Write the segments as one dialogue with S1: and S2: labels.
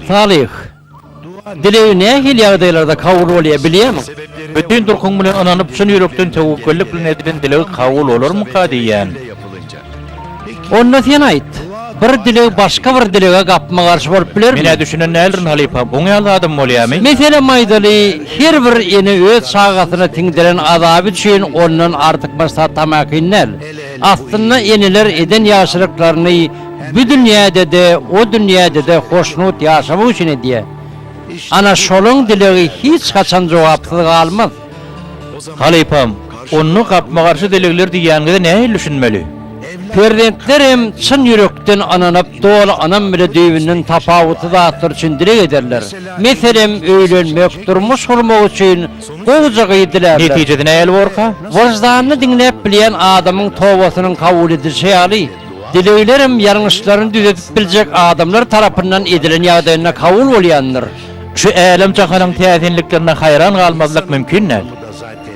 S1: Salyh, dileg nähili ýagdaýlarda kabul bolýar bilýärmiň?
S2: Bütin durkuň bilen ynanyp, çyn ýürekden töwekgellik bilen edilen dileg kabul bolarmyka diýýän.
S1: Onda sen aýt, bir dileg başga bir dilege gapma-garşy bolup bilermi?
S2: Men-ä düşünen däldirin halypa, buň ýaly zadam bolýamy?
S1: Meselem aýdaly, her bir ene öz çagasyna siňdiren azaby üçin ondan artykmaç zat tamakin däl. Aslynda eneler eden ýagşylyklaryny bu dünýäde-de, o dünýäde-de hoşnut ýaşamak üçin edýär. Ana şolaň dilegi hiç haçan jogapsyz galmaz.
S2: Halypam, onda gapma-garşy dilegler diýýäniňize nähili düşünmeli?
S1: Perzentler hem çyn ýürekden ynanyp, doly ynam bile düýbünden tapawutly zatlar üçin dileg ederler. Meselem, öýlenmek, durmuş gurmak üçin gowuja gyz dilärler.
S2: Netijesi nähili borka?
S1: Wyždanyny diňläp bilýän adamyň tobasynyň kabul edilişi ýaly, dileglerem ýalňyşlaryny düzedip biljek adamlar tarapyndan edilen ýagdaýynda kabul bolýandyr.
S2: Şu älem-jahanyň täsinliklerine haýran galmazlyk mümkin däl.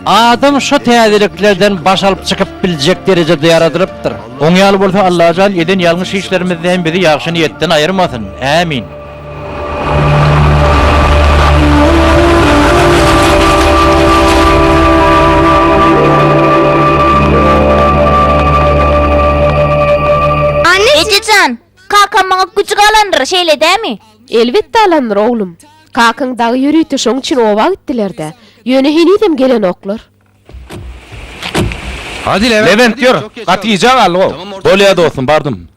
S1: Adam şo täzeliklerden baş alyp çykyp biljek derejede ýaradylypdyr.
S2: Oň ýaly bolsa Allajan eden ýalňyş işlerimizde hem bizi ýagşy niýetden aýyrmasyn. Ämin.
S3: Eje jan, kakam maňa güjük alandyr, şeýle dämi?
S4: Elbetde alandyr, oglum. Kakaň dagy ýörite şoň üçin oba gitdiler-dä. Ýöne henizem gelenoklar.
S5: Lewent ýör, gaty gijä galdyk-ow.
S6: Bolýa dostum, bardym.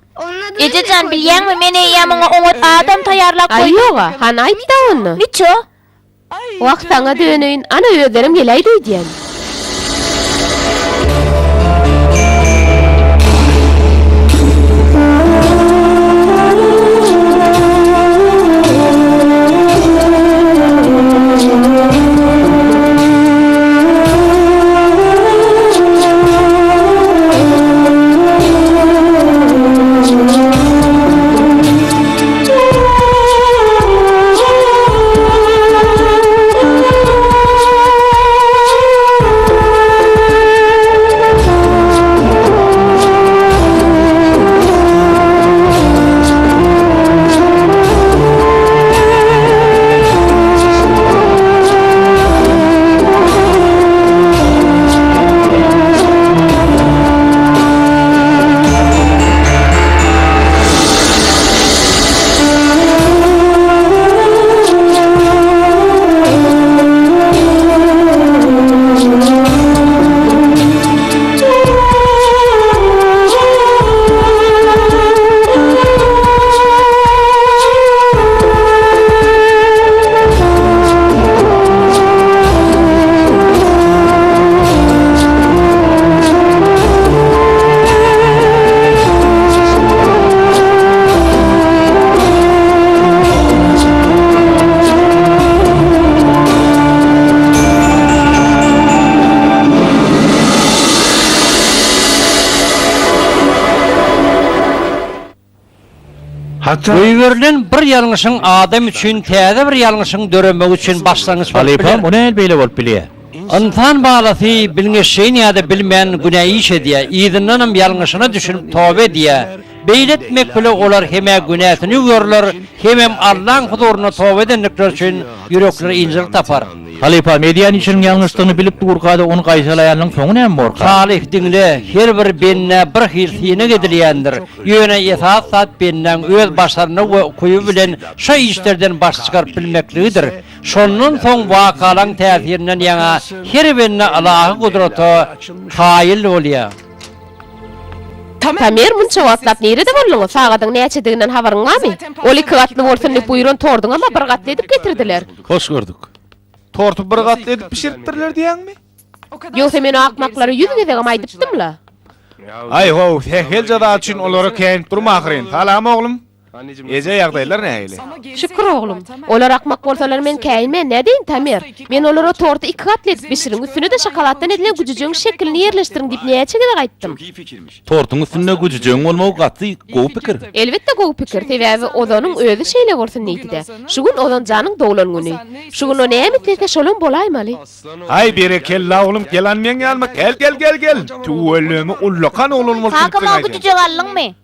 S3: Eje jan, bilýäňmi, men eýýäm oňa oňat adam taýýarlap
S4: Aý
S3: goýdum.
S4: ýog-a, hany aýt-da onda.
S3: Niço?
S4: Wah, saňa döneýin, ana özlerem geläýdi öýdýän.
S1: Goýberilen bir ýalňyşyň adam üçin täze bir ýalňyşyň döremegi üçin başlangyç bolup
S2: Halypa,
S1: biler.
S2: bu nähili beýle bolup bilýär?
S1: Ynsan balasy bilgeşleýin ýa-da bilmän günä iş edýär, yzyndanam ýalňyşyna düşünip toba edýär. Beýle etmek bile olar hem-ä günäsini ýuwarlar, hemem Allaň huzurynda toba edendikleri üçin ýürekleri ynjalyk tapar.
S2: Halypam, edýän işiniň ýalňyşdygyny bilip durka-da ony gaýtalaýanynyň soňy näme borka?
S1: Salyh, diňle, her bir bendä bir hil synag edilýändir. Ýöne esasy zat bendäň öz başarnygy we ukyby bilen şo işlerden baş çykaryp bilmekligidir. Şondan soň wakalaň täsirinden ýaňa her bende ylahy gudrata kaýyl bolýar.
S4: Tamer, munça wagtlap nirede bolduňyz? Sagadyň näçediginden habaryň barmy? Ol iki gatly bolsun diýip buýran torduňam-a bir gatly edip getirdiler.
S6: Hoş gördük.
S5: Torty bir gatly edip bişiripdirler diýýäňmi?
S4: Ýogsa men o akmaklara ýüz gezegem aýdypdym-la.
S5: Aý-how, sähelçe zat üçin olara käýinip durma ahyryn. Salam, oglum. Eje, ýagdaýlar nähili?
S4: Şükür, oglum. Olar akmak bolsalar men käýinmen, nädeýin, Tamer? Men olara torty iki gatly edip bişiriň, üstüne-de şokoladdan edilen güjüjegiň şekilini ýerleşdiriň diýip näçe gezek aýtdym.
S6: Tortuň üstünde güjüjegiň bolmagy gaty gowy pikir.
S4: Elbetde gowy pikir, sebäbi Ozanyň özi şeýle bolsun diýdi-dä. Şu gün Ozan janyň doglan güni. Şu gün o näme islese şolam bolaýmaly.
S5: Haý berekella oglum gel an meň ýanyma gel gel gel gel. Tüweleme ullakan oglan bolup
S3: Kaka
S5: gidipsiň
S3: maňa
S5: aý sen.
S3: güjüjek aldyňmy?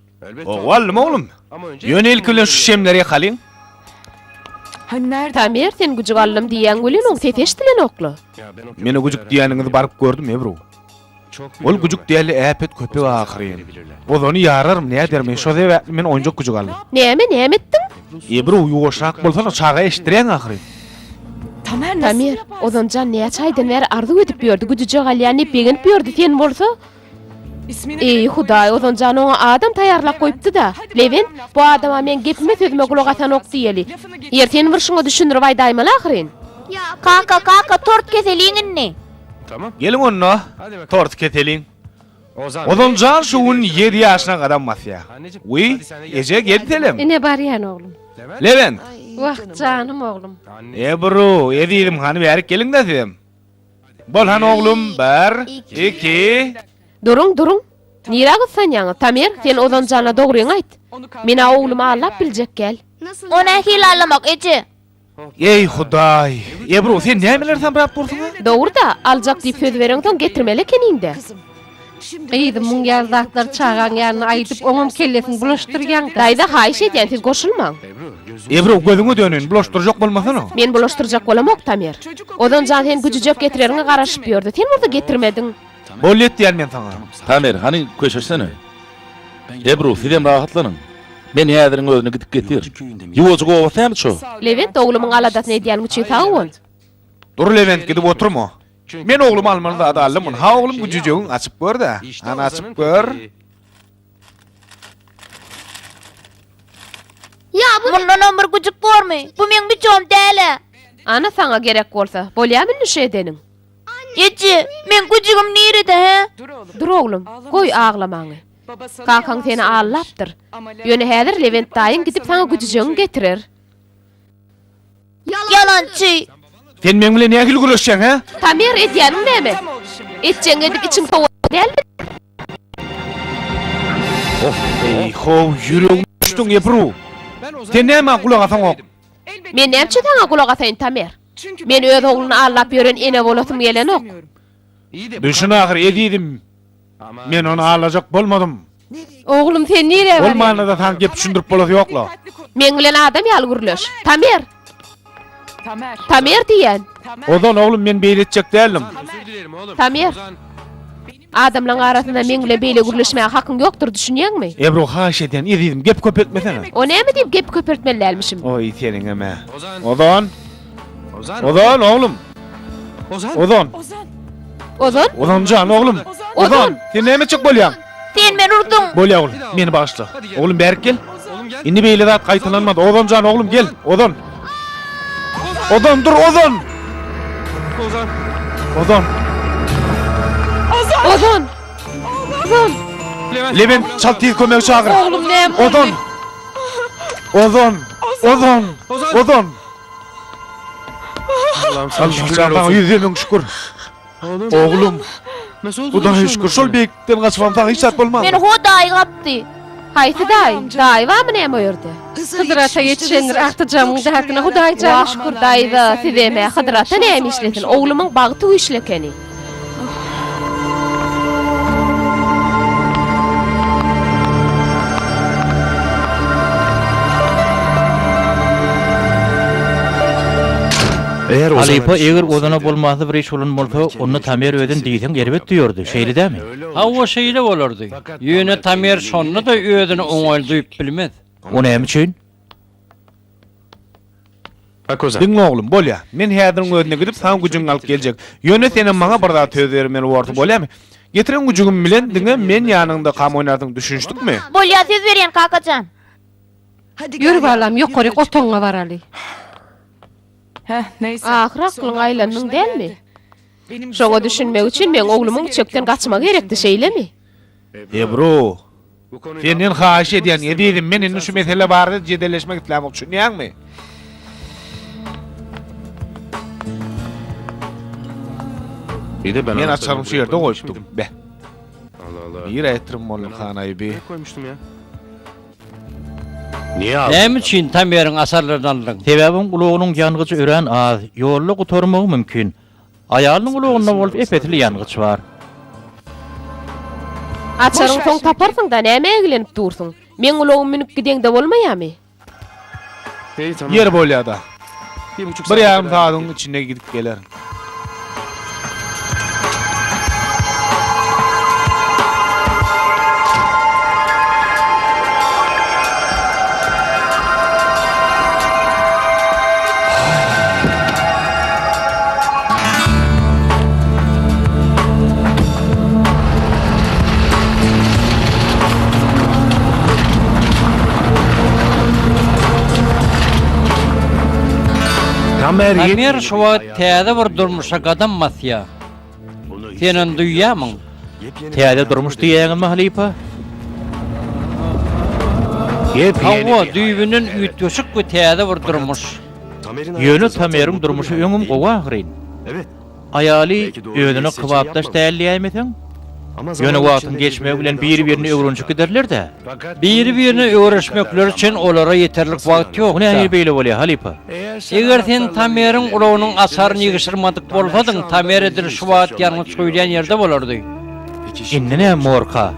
S5: Hawa aldym oglum. Ýöne ilki bilen şu şemleri ýakalyň.
S4: Tamer, sen güjük aldym diýýäň welin, oň sesi eşdilenok-la.
S5: Men o güjük diýýäniňizi baryp gördüm, Ebru. Ol güjük däl-de äpet köpek ahyryn. Ozany ýararmy, nädermi, şo sebäpli men oýunjak güjük aldym.
S4: Näme, näme etdiň?
S5: Ebru, ýuwaşrak bolsana, çaga eşitdirýäň ahyryn.
S4: Tamer, Ozan jan näçe aýdan bäri arzuw edip ýördi, güjüjek alýan diýip begenip ýördi, sen bolsa. Eý, Hudaý, Ozan jan oňa adam taýýarlap goýupdy-da. Lewent, bu adam-a meň gepime-sözüme gulak asanok diýeli. Ýer, sen bir şuňa düşündirip aýdaýmaly ahyryn.
S3: Kaka, kaka, tort keseliň indi.
S5: Geliň onda, torty keseliň. Ozan jan şu gün ýedi ýaşyna gadam basýar. Wiý, eje, gel selem.
S7: Ine barýan oglum.
S5: Lewent.
S7: Wah, janym oglum.
S5: Ebru, ezizim, hany bärik geliň-dä sizem. Bol hany oglum, bir, iki.
S4: Duruň, duruň. Nirä gyssanýaňyz? Tamer, sen Ozan jana dogryňy aýt. Men-ä oglumy aldap biljek gel.
S3: O nähili aldamak, eje?
S5: Eý, Hudaý! Ebru, sen nämeleri samrap dursuň-a?
S4: Dogry-da, aljak diýip söz bereňsoň getirmeli ekeniň-dä.
S7: Gyzym, muň ýaly zatlary çagaň ýanynda aýdyp, oňam kellesini bulaşdyrýaň-da.
S4: Daýza, haýyş edýän, siz goşulmaň.
S5: Ebru, gözüňe döneýin, bulaşdyrjak bolmasana.
S4: Men bulaşdyrjak bolamok, Tamer. Ozan jan sen güjüjek getireriňe garaşyp ýördi, sen bolsa getirmediň.
S5: Bolýa diýýän men saňa.
S6: Tamer, hany köşeşsene. Ebru, sizem rahatlanyň. Men häziriň özünde gidip getir. Ýuwajyk obasy näme şo?
S4: Lewent, oglumyň aladasyny edýäniň üçin sag bol.
S5: Dur Lewent, gidip oturma. Men oglumy almaly zady aldym. Ynha oglum güjüjegiň açyp gör-dä. Hany açyp gör.
S3: Mundanam bir güjük bormy? Bu meň güjügim däl-ä.
S4: Ana saňa gerek bolsa. Bolýamy indi şu edeniň?
S3: Eje, meň güjügim nirede, hä?
S4: Dur oglum, goý aglamaňy. Kakaň seni allapdyr. Ýöne häzir Lewent daýyň gidip saňa güjüjegiňi getirer.
S3: Ýalançy!
S5: Sen meň bilen nähili gürleşýäň, hä?
S4: Tamer, edýäniň näme? Etjegiňi edip içiň sowadan dälmi?
S5: Eý-how, ýüregime düşdüň, Ebru! Sen näme maňa gulak asaňok?
S4: Men näme üçin saňa gulak asaýyn, Tamer? Men öz ogluny aldap ýören ene bolasym gelenok.
S5: Düşün ahyr, ezizim. Men ony aldajak bolmadym.
S7: Oglum, sen nirä barýaň?
S5: Bolmanda-da saňa gep düşündirip bolasy ýok-la.
S4: Meň bilen adam ýaly gürleş. Tamer! Tamer diýýän.
S5: Ozan, oglum, men beýle etjek däldim.
S4: Tamer! Adamlaň arasynda meň bilen beýle gürleşmäge hakyň ýokdur, düşünýäňmi?
S5: Ebru, haýyş edýän, ezizim, gep köpeltmesene.
S4: O näme diýip gep köpeltmeli dälmişim?
S5: Oý, seniňem-ä. Ozan! Ozan, oglum! Ozan!
S4: Ozan?
S5: Ozan jan, oglum! Ozan! Sen näme etjek bolýaň?
S3: Sen meni urduň!
S5: Bolýa, oglum, meni bagyşla. Oglum, bärik gel. Indi beýle zat gaýtalanmaz. Ozan jan, oglum, gel. Ozan! Ozan, dur, Ozan! Ozan! Ozan!
S4: Ozan! Ozan!
S5: Lewent, çalt tiz kömegi çagyr.
S7: Oglum näme boldy?
S5: Ozan! Ozan! Ozan! Ozan! Allah jan saňa ýüzde müň şükür. Oglum. Hudaýa şükür şol beýikden gaçybam saňa hiç zat bolmandyr.
S3: Meni Hudaý gapdy.
S4: Haýsy daýy? Daýy barmy näme o ýerde?
S7: Hydyr ata ýetişendir agtyjagymyň därdine Hudaý jana
S4: Wah,
S7: şükür.
S4: daýza, sizem-ä Hydyr ata näme işlesin? Oglumyň bagty güýçli ekeni.
S2: Halypa, eger Ozana bolmansyz bir iş bolan bolsa, onda Tamer özüni diýseň erbet duýardy, şeýle dälmi?
S1: Hawa, şeýle bolardy. Ýöne Tamer şonda-da özüni oňaýly duýup bilmez.
S2: O näme üçin?
S5: Diňle oglum, bolýa. Men häziriň özünde gidip saňa güjügiňi alyp geljek. Ýöne senem maňa bir zat söz bermeli borsuň, bolýamy? Getiren güjügim bilen diňe men ýanyňdakam oýnarsyň, düşünişdikmi?
S3: Bolýa, söz berýän kakajan.
S7: Ýör balam, ýokaryk otagyňa baraly.
S4: Ahyr aklyňa aýlandyň dälmi? Şoňa düşünmek üçin meň oglumyň üçekden gaçmagy gerekdi, şeýlemi?
S5: Ebru, senden haýyş edýän, ezizim, men indi şu mesele barada jedelleşmek islämok, düşünýäňmi? Men açarymy şu ýerde goýupdym. Beh. Nirä ýetirim boldum, bi?
S1: Näme üçin Tameriň açarlaryny aldyň?
S2: Sebäbi oň ulagynyň ýangyjy örän az, ýolda gutarmagy mümkin. Aýalynyň ulagynda bolsa ep-esli ýangyç bar.
S4: Açaryňy soň taparsyň-da, nämä eglenip dursuň? Meň ulagymy münüp gideňde bolmaýamy?
S5: Ýeri bolýa-da. Bir ýarym sagadyň içinde gidip gelerin.
S1: Tamer şu wagt täze bir durmuşa gadam basýar. Sen ony duýýarmyň?
S2: Täze durmuş diýýäňizmi, halypa?
S1: Hawa, düýbünden üýtgeşik we täze bir durmuş.
S2: Ýöne Tameriň durmuşy öňem gowy ahyryn. Aýaly özüne kybapdaş däl diýäýmeseň. Ýöne wagtyň geçmegi bilen biri-birine öwrenişip giderler-dä.
S1: Biri-birine öwrenişmekleri üçin olara ýeterlik wagt
S2: Bu
S1: ýok-da.
S2: nähili beýle bolýar, halypa?
S1: Eger sen Tameriň ulagynyň açaryny ýygyşyrmadyk bolsadyň, Tamer edil şu wagt ýangyç guýulýan ýerde bolardy.
S2: Indi näme borka?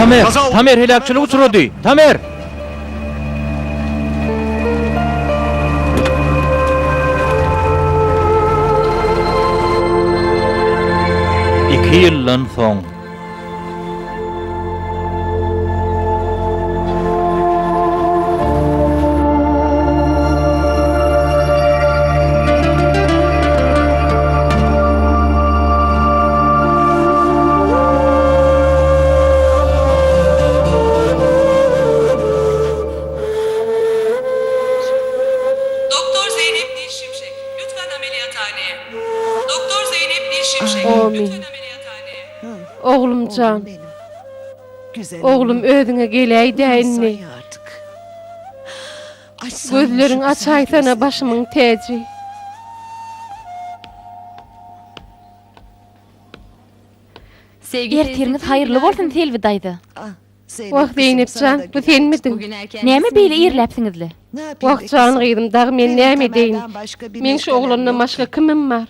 S2: Tamer! Tamer heläkçilige uçrady! Tamer! Iki ýyldan soň.
S8: Doktor Zeynep Nil Şimşek, lütfen ameliyathaneye. Doktor Zeynep Nil Şimşek,
S7: Amin.
S8: lütfen ameliyathaneye.
S7: Oglum jan. Oglum özüňe geläý-dä indi. Gözleriňi açaýsana başymyň täji.
S3: Ertiriňiz haýyrly bolsun Selbi daýza.
S7: Wah Zeýnep jan, bu senmidiň?
S3: Näme beýle irläpsiňizle?
S7: Wah jan gyzym, dagy men näme edeýin? Meň şu oglandan başga kimim bar?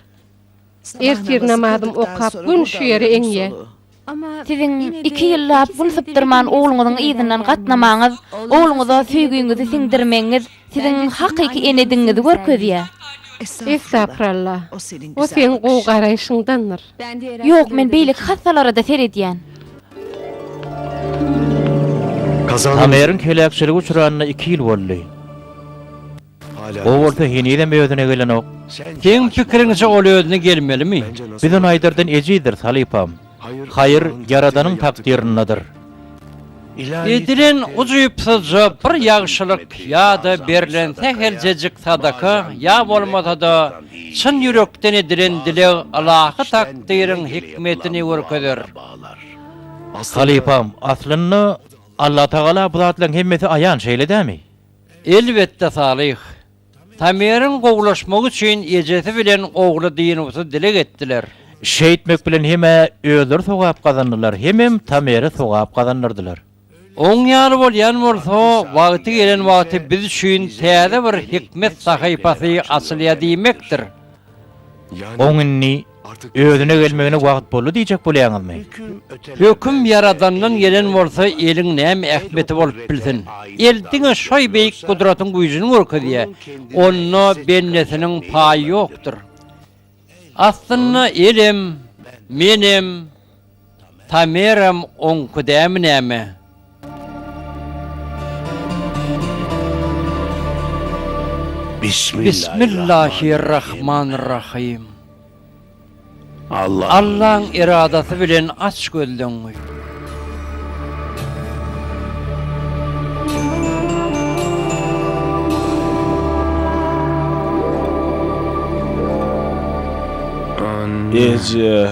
S7: Ertir namazym okap, gün şu ýere eňýä.
S3: Siziň iki ýyllap gün sypdyrman ogluňyzyň yzyndan gatnamaňyz, ogluňyza söýgiňizi siňdirmegiňiz siziň hakyky enedigiňizi görkezýär.
S7: Estagfurallah. O seň gowy garaýşyňdandyr.
S3: Ýok, men beýleki hassalara-da seredýän.
S2: Tameriň heläkçilige uçranyna iki ýyl boldy. O bolsa henizem özüne gelenok.
S1: Seň pikiriňçe ol özüne gelmelimi?
S2: Biz ony aýdardan ejizdiris, halypam. Haýyr Ýaradanyň takdyryndadyr.
S1: Edilen ujypsyzja bir ýagşylyk ýa-da berlen säheljejik sadaka ýa bolmasa-da çyn ýürekden edilen dileg ylahy takdyryň hikmetini görkezer.
S2: Halypam, aslynda Allatagala bu zatlaryň hemmesi aýan, şeýle dämi?
S1: Elbetde Salyh. Tameriň gowulaşmagy üçin ejesi bilen ogly dynuwsyz dileg etdiler.
S2: Şeýtmek bilen hem-ä özleri sogap gazandylar, hemem Tamere sogap gazandyrdylar.
S1: Oň ýaly bolýan bolsa, wagty gelen wagty biz üçin täze bir hikmet sahypasy açylýar diýmekdir.
S2: Oň indi Özüne gelmegine wagt boldy diýjek bolýaňyzmy?
S1: Höküm Ýaradandan gelen bolsa eliň näme ähmiýeti bolup bilsin? El diňe şoý beýik gudratyň güýjüni görkezýär, onda bendesiniň paýy ýokdur. Aslynda elem, menem, Tamerem oňky dämi näme? Bismillahirrahmanirrahim. Allaň eradasy bilen aç gözleňňi.
S5: Eje.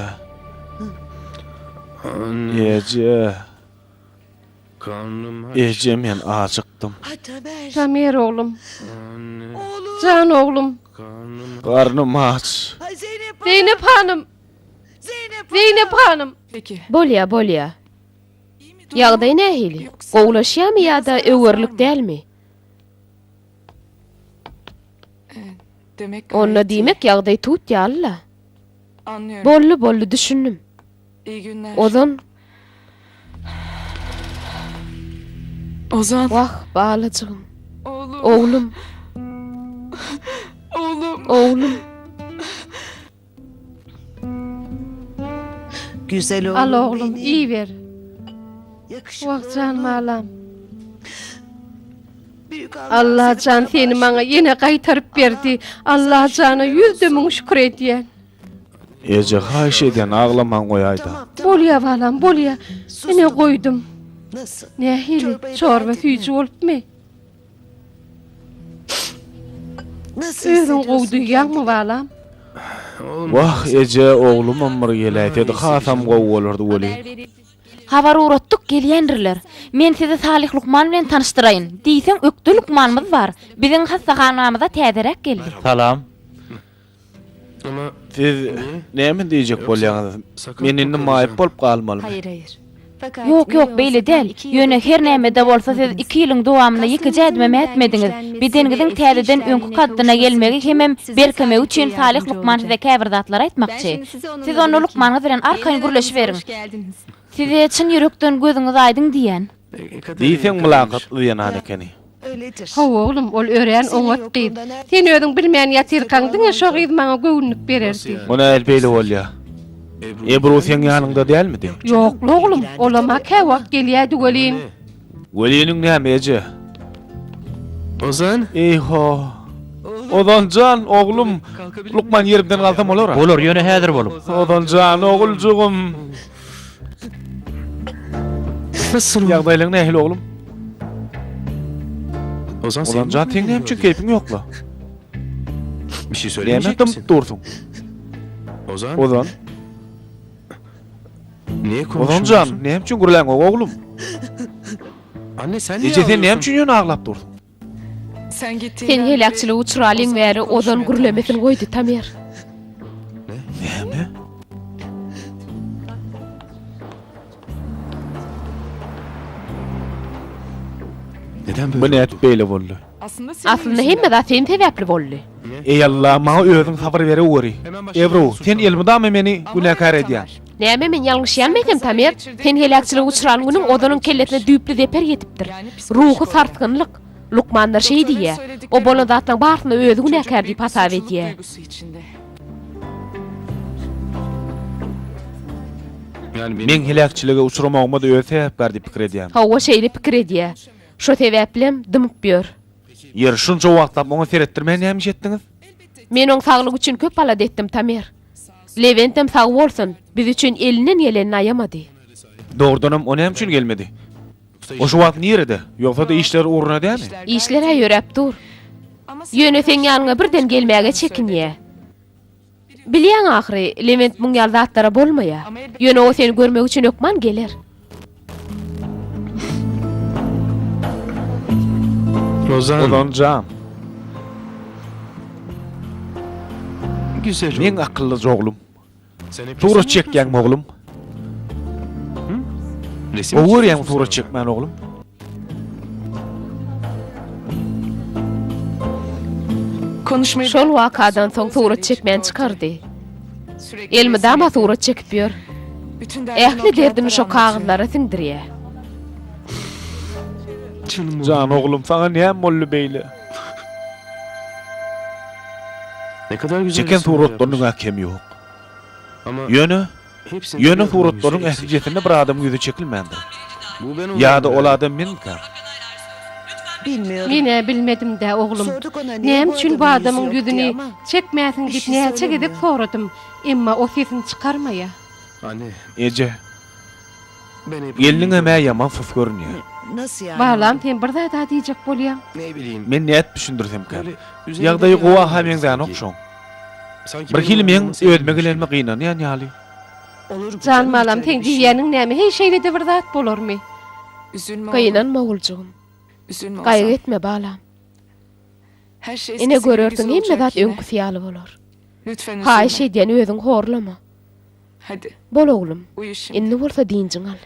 S5: Eje. Eje men ajykdym.
S7: Tamer oglum. Jan oglum.
S5: Garnym aç.
S7: Zeýnep hanym. Zeýnep hanym.
S4: Bolýa, bolýa. Ýagdaý nähili? Gowulaşýamy ýa-da öwerlik dälmi? Onda diýmek ýagdaý tut ýaly-la. Boldy, boldy, düşündim. Ozan.
S8: Ozan.
S4: Wah, balajygym. Oglum.
S8: Oglum.
S4: Oglum.
S7: Al oglum, iýiber. Wah, jan balam. Allajan seni maňa ýene gaýtaryp berdi. Allajana ýüzde müň şükür edýän.
S5: Eje, haýyş edýän, aglaman goýaýda.
S7: Bolýa balam, bolýa. Ine goýdum. Nähili, çorba süýji bolupmy? Özüňi gowy duýýaňmy, balam?
S5: Wah, eje, oglumam bir geläýsedi, hasam gowy bolardy welin.
S3: Habar ugratdyk, gelýändirler. Men sizi Salyh lukman bilen tanyşdyraýyn. Diýseň ökde lukmanymyz bar. Biziň hassahanamyza täzeräk geldi.
S2: Salam.
S5: Siz näme diýjek bolýaňyz? Men indi maýyp bolup galmalymy?
S3: Ýok, ýok, beýle däl. Ýöne her näme-de bolsa siz iki ýylyň dowamynda ýekeje ädimem ätmediňiz. Bedeniňiziň täzeden öňki kaddyna gelmegi hemem berkemegi üçin Salyh lukman size käbir zatlary aýtmakçy. Siz onda lukmanyňyz bilen arkaýyn gürleşiberiň. Size çyn ýürekden gözüňiz aýdyň diýýän.
S5: Diýseň mylakatly zenan ekeni.
S7: Hawa oglum, ol örän oňat gyz. Sen özüň bilmän ýatyrkaň diňe şo gyz maňa göwünlik bererdi.
S5: O nähili beýle bolýa? Ebru seň ýanyňda dälmidi?
S7: Ýok-la oglum, olam-a käwagt gelýädi welin.
S5: Weliniň näme eje? Ozan? Eý-ho. Ozan jan, oglum. Lukman ýerimden galsam bolar-a?
S2: Bolar, ýöne häzir bolup.
S5: Ozan jan, oguljygym. Ýagdaýlaryň nähili oglum? Ozan jan, seň näme üçin keýpiň ýok-la? Näme dymyp dursuň? Ozan? Ozan jan, näme üçin gürläňok oglum? Eje sen näme üçin ýöne aglap dursuň?
S4: Sen heläkçilige uçralyň bäri Ozan gürlemesini goýdy Tamer.
S5: Näme? Bu nädip beýle boldy?
S4: Aslynda hemme zat sen sebäpli boldy.
S5: Eý Alla, maňa özüň sabyr bereweri. Ebru, sen elmydama meni günäkär edýäň.
S4: Näme men ýalňyşýanmy eýsem Tamer? Sen heläkçilige uçran günüň Ozanyň kellesine düýpli zeper ýetipdir. Ruhy sarsgynlyk. Lukmanlar şeý diýýä. O bolan zatlaryň barysyna özi günäkär diýip hasap edýä.
S5: Meň heläkçilige uçramagyma-da özi sebäpkär diýip pikir edýäň.
S4: Hawa, şeýle pikir edýä. Şo sebäplem dymyp ýör.
S5: Ýeri, şunça wagtlap oňa seretdirmän näme iş etdiňiz?
S4: Men oň saglygy üçin köp alada etdim, Tamer. Lewentem sag bolsun, biz üçin elinden gelenini aýamady.
S5: Dogrudanam, o näme üçin gelmedi? O şu wagt nirede? Ýogsa-da işleri ugruna dälmi?
S4: Işler-ä ýöräp dur. Ýöne seň ýanyňa birden gelmäge çekinýä. Bilýäň ahyry, Lewent muň ýaly zatlara bolmaýar. Ýöne o seni görmek üçin hökman geler.
S5: Ozan jan. Meň akyllyja oglum. Surat çekýäňmi oglum? Gowy görýäňmi surat çekmäni oglum?
S4: Şol wakadan soň surat çekmän çykardy. Elmydama surat çekip ýör. Ähli derdini şo kagyzlara siňdirýär.
S5: Jan oglum, saňa näme boldy beýle? Çeken suratlarynyň-a kemi ýok. Ýöne, ýöne suratlaryň ählijesinde bir adamyň ýüzi çekilmändir. Ýa-da ol adam menmikäm?
S7: Men-ä bilmedim-dä, oglum. Näme üçin bu adamyň ýüzüni çekmäsiň diýip näçe gezek soradym, emma o sesini çykarmaýar.
S5: Eje, gelniňem-ä ýaman sus görünýär.
S7: Balam, sen bir zad-a diýjek bolýaň.
S5: Men nädip düşündirsemkäm? Ýagdaýy gowa-ha meňzänok şoň. Birhili meň özüme gelenime gynanýan ýaly.
S7: Jan balam, seň diýýäniň näme? Heý, şeýle-de bir zat bolarmy?
S4: Gynanma, oguljygym. Gaýgy etme, balam. Ine, görersiň, hemme zat öňküsi ýaly bolar. Haýyş edýän, özüňi horlama. Bol, oglum. Indi bolsa dynjyňy al.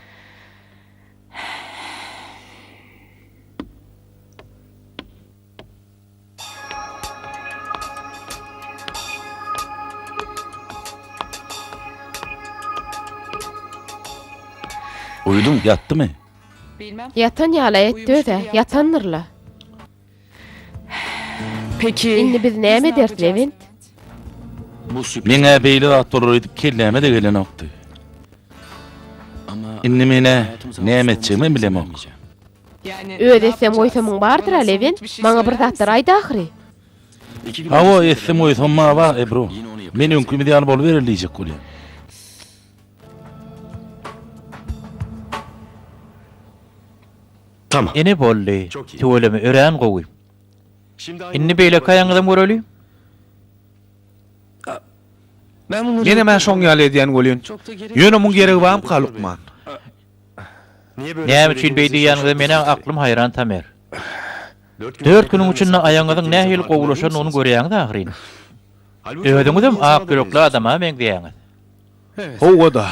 S6: Ýatdymy?
S4: Ýatan ýaly etdi öz-ä, ýatandyr-la. Indi biz näme ederis, Lewent?
S6: Meň-ä beýle zat bolar öýdüp kelläme-de gelenokdy. Indi men-ä näme etjegimem bilemok.
S4: Öz etsem-goýsamyň bardyr-a, Lewent? Maňa bir zatlar aýt ahyry.
S6: Hawa, etsem-goýsamym bar, Ebru. Men öňkimiz ýaly bolubereli diýjek bolýan.
S2: Ine boldy. Tüweleme örän gowy. Indi beýleki aýagyňyzam göreli.
S5: Menem-ä şoň ýaly edýän welin, ýöne muň geregi barmyka lukman?
S2: Näme üçin beý diýýäniňize menä aklym haýran Tamer. Dört günüň içinde aýagyňyzyň nähili gowulaşanyny görýäňiz ahyryn. Özüňizem ak ýürekli adama meňzeýäňiz.
S5: Hawa-da.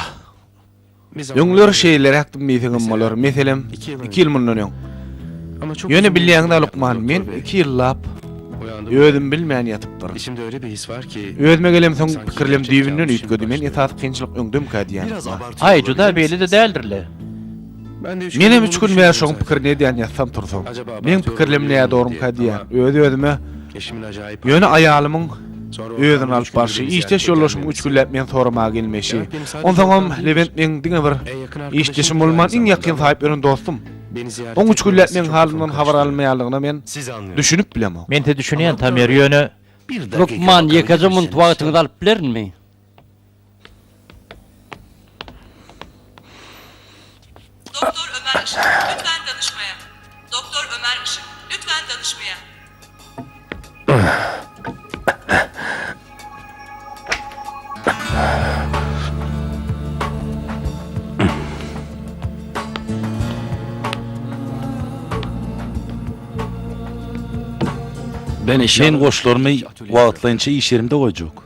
S5: Öňler şeýleräkdim diýseňem bolar. Meselem, iki ýyl mundan öň. Ýöne bilýäňiz-ä lukman, men iki ýyllap özüm bilmän ýatypdyryn. Özüme gelemsoň pikirlem düýbünden üýtgedi. Men esasy kynçylyk öňdemkä diýýän lukman.
S2: Aý, juda beýle-de däldir-le.
S5: Menem üç gün bäri şoň pikirini edýän ýatsam tursam. Meň pikirlem nädogrumyka diýýän. Öz-özüme Ýöne aýalymyň özüni alyp barşy, işdeş ýoldaşymyň üç günläp meni soramaga gelmeýşi. Onsoňam Lewent meň diňe bir işdeşim bolman, iň ýakyn saýyp ýören dostum. Oň üç günläp meň halymdan habar almaýanlygyna men düşünip bilemok.
S2: Men size düşünýän, Tamer, ýöne.
S1: Lukman, ýekeje munt wagtyňyzy alyp bilerinmi?
S8: Doktor Ömer Işık, lütfen danışmaya. Doktor Ömer Işık, lütfen danışmaya.
S6: Men goşlarymy wagtlaýynça iş ýerimde goýjak.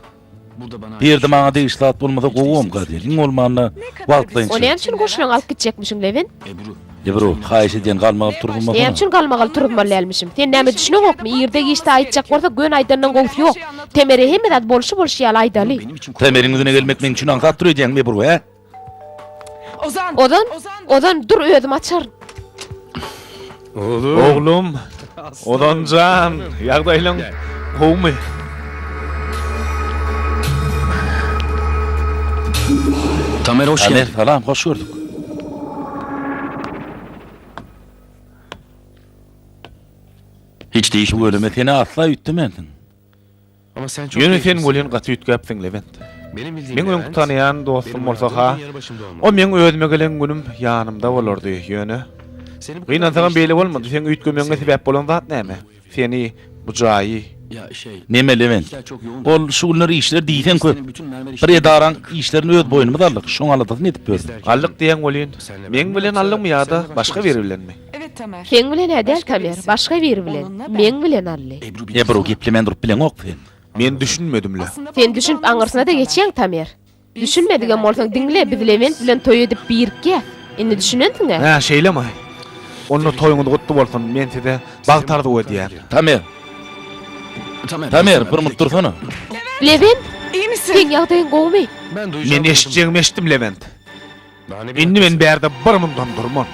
S6: Bu ýerde maňa degişli zat bolmasa gowam Gadir. Iň bolmanda wagtlaýynça.
S4: O näme üçin goşlaryňy alyp gitjekmişiň Lewent?
S6: Ebru, haýyş edýän galmagal turuzmasana.
S4: Näme üçin galmagal turuzmaly dälmişim? Sen näme düşüneňokmy? Irde-giçde aýtjak bolsak göni aýdandan gowusy ýok. Temere hemme zady bolşy-bolşy ýaly aýdaly.
S6: Temeriň ýüzüne gelmek meň üçin aňsatdyr öýdýäňmi Ebru, hä?
S4: Ozan! Ozan, dur özüm açaryn.
S5: Oglum, Ozan jan, ýagdaýlaň gowumy?
S6: Tamer, hoş geldiň. Salam, hoş gördük.
S9: Hiç değişmemişsin.
S6: Tüweleme, sen-ä asla üýtgemänsiň.
S5: Ýöne sen welin gaty üýtgäpsiň, Lewent. Meň öňki tanaýan dostum bolsa-ha, o meň özüme gelen günüm ýanymda bolardy, ýöne. Gynansagam beýle bolmady. Seň üýtgemegiňe sebäp bolan zat näme? Seni, bu jaýy.
S6: Neme, Lewent? Ol şu günler işler diýseň köp. Bir edaraň işlerini öz boýnumyza aldyk, şoň aladasyny edip ýörüs.
S5: Aldyk diýýäň welin, meň bilen aldyňmy ýa-da başga biri bilenmi?
S4: Seň bilen-ä däl Tamer, başga biri bilen. Meň bilen aldy.
S6: Ebru, geplemän durup bileňok sen.
S5: Men düşünmedim-le.
S4: Sen düşünip aňyrsyna-da geçýäň Tamer. Düşünmedigem bolsaň diňle, biz Lewent bilen toý edip birikýäs. Indi düşünensiň-ä?
S5: Hä, şeýlemi? Onda toýuňyz gutly bolsun, men size bagt arzuw edýän.
S6: Tamer! Tamer, bir munt dursana.
S4: Lewent! Seň ýagdaýyň gowumy?
S5: Men eşitjegimi eşitdim, Lewent. Indi men bärde bir mundam durman.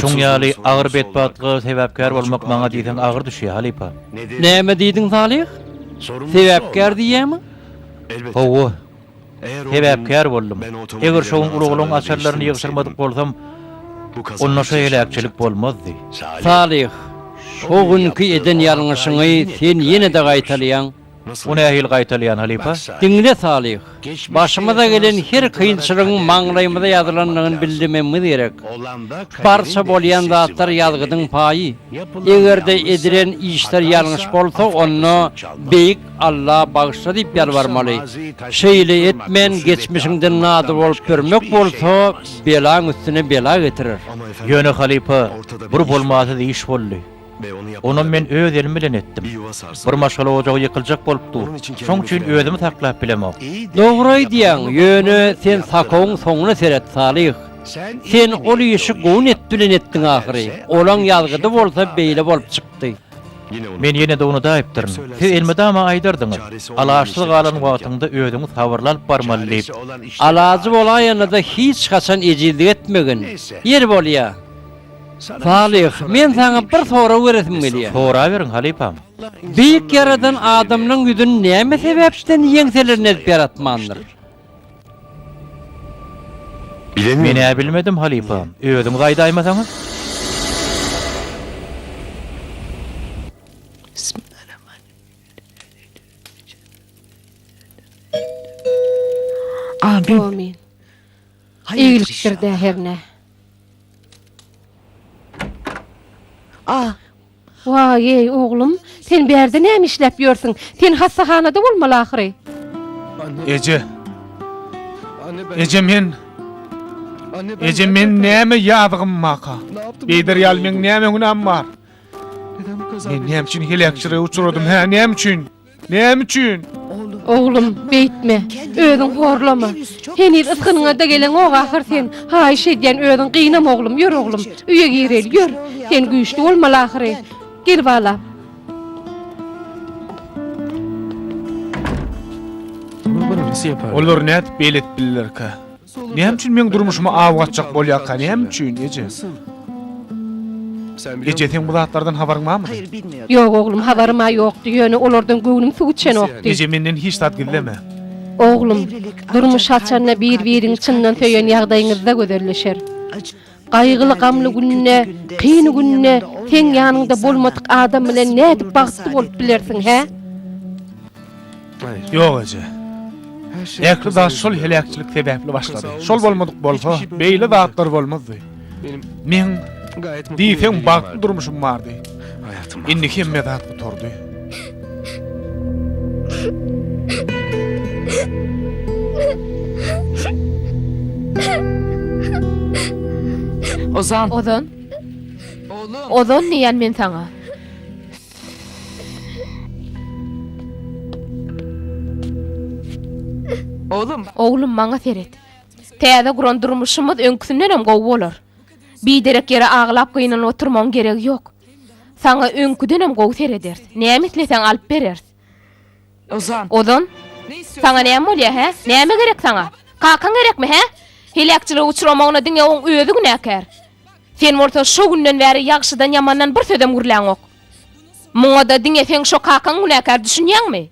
S2: Şuň ýaly agyr betbagtlyga sebäpkär bolmak maňa diýseň agyr düşýär, halypa.
S1: Näme diýdiň, Salyh? Sebäpkär diýýäňmi?
S2: Hawa. Sebäpkär boldum. Eger şo gün ulaglaryň açarlaryny ýygşyrmadyk bolsam, onda şo heläkçilik bolmazdy.
S1: Salyh, şo günki eden ýalňyşyňy sen ýene-de gaýtalaýaň.
S2: O nähili gaýtalaýan, halypa?
S1: Diňle, Salyh. Başymyza gelen her kynçylygyň maňlaýymyza ýazylandygyny bildirmegimiz gerek. Barça bolýan zatlar ýazgydyň paýy. Eger-de edilen işler ýalňyş bolsa, onda Beýik Alla bagyşla diýip ýalbarmaly. Şeýle etmän geçmişiňden nadyr bolup ýörmek bolsa, belaň üstüne bela getirer.
S2: Ýöne halypa, bir bolmasyz iş boldy. Onam men öz elim bilen etdim. Bir maşgala ojagy ýykyljak bolup dur. Şoň üçin özümi saklap bilemok.
S1: Dogry aýdýaň, ýöne sen sakawyň soňuna seret, Salyh. Sen ol işi gowy net bilen etdiň ahyry. Olaň ýazgydy bolsa beýle bolup çykdy.
S2: Men ýene-de unudaýypdyryn. Siz elmydama aýdardyňyz, Alaçsyz galan wagtyňda özüňi sabyrly alyp barmaly diýip.
S1: Alajy bolaýanda-da hiç haçan ejizlik etmegin. Ýeri bolýa. Salyh, men saňa bir sorag beresim gelýär.
S2: Soraberiň, halypam.
S1: Beýik Ýaradan adamlaň ýüzüni näme sebäpden ýeňselerini edip ýaratmandyr?
S2: Men-ä bilmedim, halypa. Özüňiz aýdaýmasaňyz?
S7: Amin. Eýgilikdir-dä hernä. Waý-eý, oglum, sen bärde näme işläp ýörsüň? Sen hassahanada bolmaly ahyry.
S5: Eje. Eje men. Eje men näme ýazygym barka? Beýder ýaly meň näme günäm bar? Men näme üçin heläkçilige uçradym, hä, näme üçin? Näme üçin?
S7: Oglum, beýtme. Özüň horlama. Heniz ysgynyňa-da geleňok ahyr sen. Haýyş edýän, özüň gynama oglum. Ýör oglum, öýe gireli, ýör. Sen güýçli bolmaly ahyry. Gel balam.
S5: Olar nädip beýle edip bildilerkä? Näme üçin meň durmuşyma aw gaçjak bolýarka, näme üçin, eje? Eje, seň bu zatlardan habaryň barmydy?
S7: Ýok, oglum, habarym-a ýokdy, ýöne olardan göwnüm suw içenokdy.
S5: Eje, menden hiç zat gizleme.
S7: Oglum, durmuş haçanda bir-biriňi çyndan söýen ýagdaýyňyzda gözelleşer. Gaýgyly-gamly günde, kyn günde seň ýanyňda bolmadyk adam bilen nädip bagtly bolup bilersiň, hä?
S5: Ýok eje. Ähli zat şol heläkçilik sebäpli başlady. Şol bolmadyk bolsa, beýle zatlar bolmazdy. Meň diýseň bagtly durmuşym bardy. Indi hemme zat gutardy.
S4: Ozan.
S3: Ozan. Ozan diýýän men saňa. Oglum maňa seret. Täze guran durmuşymyz öňküsindenem gowy bolar. Biderek ýere aglap gynanyp oturmagyň geregi ýok. Saňa öňküdenem gowy serederis. Näme isleseň alyp bereris. Ozan. Saňa näme bolýa, hä? Näme gerek saňa? Kakaň gerekmi, hä? Heläkçilige uçramagyna diňe oň özi günäkär. Sen bolsa şo günden bäri ýagşydan-ýamandan bir sözem gürläňok. Muňa-da diňe seň şo kakaň günäkär, düşünýäňmi?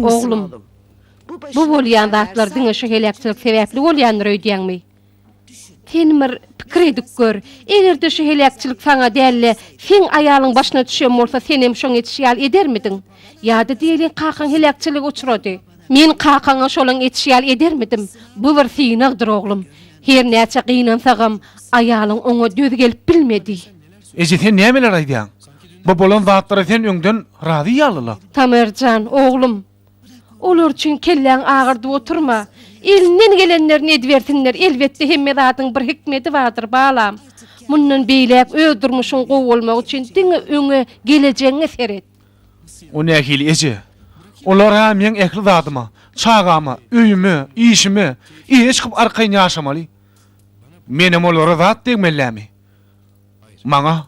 S7: Oglum, bu bolýan zatlar diňe şu heläkçilik sebäpli bolýandyr öýdýäňmi? Sen bir pikir edip gör, eger-de şu heläkçilik saňa däl-de, seň aýalyň başyna düşen bolsa, senem şoň etişi ýaly edermidiň? Ýa-da diýeliň kakaň heläkçilige uçrady. Men kakaňa şolaň etişi ýaly edermidim? Bu bir synagdyr, oglum. Her näçe gynansagam, aýalyň oňa döz gelip bilmedi.
S5: Eje, sen nämeler aýdýaň? Bu bolan zatlara sen öňden razy ýaly-la.
S7: Tamer jan, oglum, olar üçin kelläňi agyrdyp oturma. Elinden gelenlerini edibersinler, elbetde hemme zadyň bir hikmedi bardyr, balam. Mundan beýläk öz durmuşyň gowy bolmagy üçin diňe öňe, gelejegiňe seret.
S5: O nähili eje? Olar-a meň ähli zadyma, çagama, öýüme, işime eýe çykyp arkaýyn ýaşamaly. Menem olara zat degmellämi? Maňa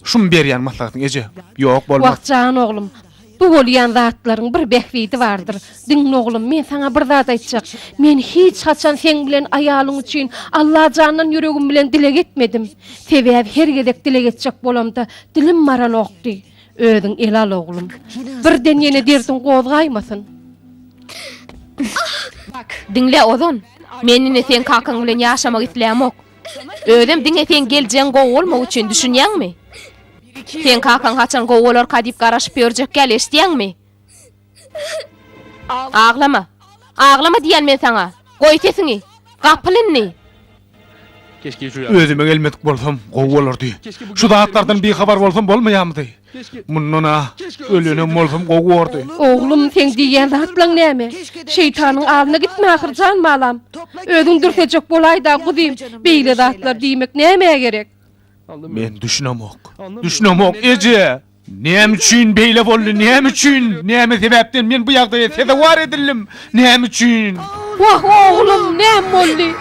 S5: şumy berýän maslahatyň eje? Ýok, bolmaz.
S7: Wah, jan oglum, bu bolýan zatlaryň bir bähbidi bardyr. Diňle oglum, men saňa bir zat aýtjak. Men hiç haçan seň bilen aýalyň üçin Allajandan ýüregim bilen dileg etmedim. Sebäbi her gezek dileg etjek bolamda dilim baranokdy. Özüň ele al oglum. Birden ýene derdiň gozgaýmasyn.
S3: Diňle, Ozan. Men indi seň kakaň bilen ýaşamak islämok. Özem diňe seň geljegiň gowy bolmagy üçin, düşünýäňmi? Seň kakaň haçan gowy bolarka diýip garaşyp ýörjek däl, eşidýäňmi? Aglama. Aglama diýýän men saňa. Goý sesiňi. Gapyl indi.
S5: Özüme gelmedik bolsam, gowy bolardy. Şu zatlardan bihabar bolsam bolmaýarmydy? Mundan-a ölenem bolsam gowy bordy.
S7: Oglum, seň diýýän zatlaň näme? Şeýtanyň alyna gitme ahyr, jan balam. Özüň dürsejek bolaý-da, guzym. Beýle zatlar diýmek nämä gerek?
S5: Men düşünemok. Düşünemok, eje! Näme üçin beýle boldy, näme üçin? Näme sebäpden men bu ýagdaýa sezewar edildim? Näme üçin?
S7: Wah, oglum, näme boldy?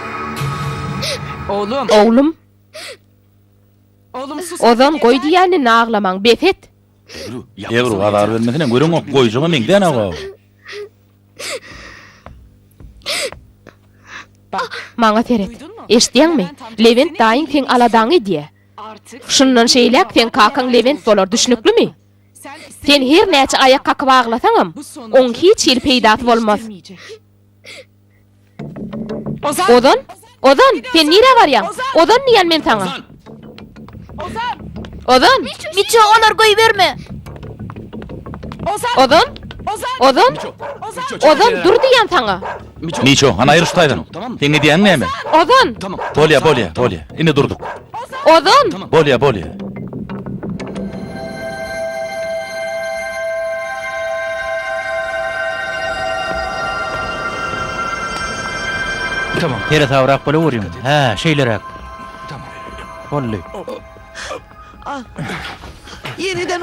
S4: Oglum. Ozan, goý diýýän indi aglamaň, bes et.
S6: Ebru, azar bermesene, göreňok, goýjaga meňzänok-ow.
S4: Maňa seret. Eşidýäňmi? Lewent daýyň seň aladaňy edýä. Şundan şeýläk seň kakaň Lewent bolar, düşnüklimi? Sen her näçe aýak kakyp aglasaňam, oň hiç hili peýdasy bolmaz. Ozan! Ozan! Sen nirä barýaň? Ozan diýýän men saňa! Ozan!
S3: Miço, olary goýberme!
S4: Ozan! Ozan! Ozan, dur diýýän saňa!
S6: Miço, hany aýyr şu taýdan. Seň edýäniň näme?
S4: Ozan!
S6: Bolýa, bolýa, bolýa. Indi durduk.
S4: Ozan!
S6: Bolýa, bolýa.
S2: Seresabrak bolaweriň. Hä, şeýleräk. Boldy.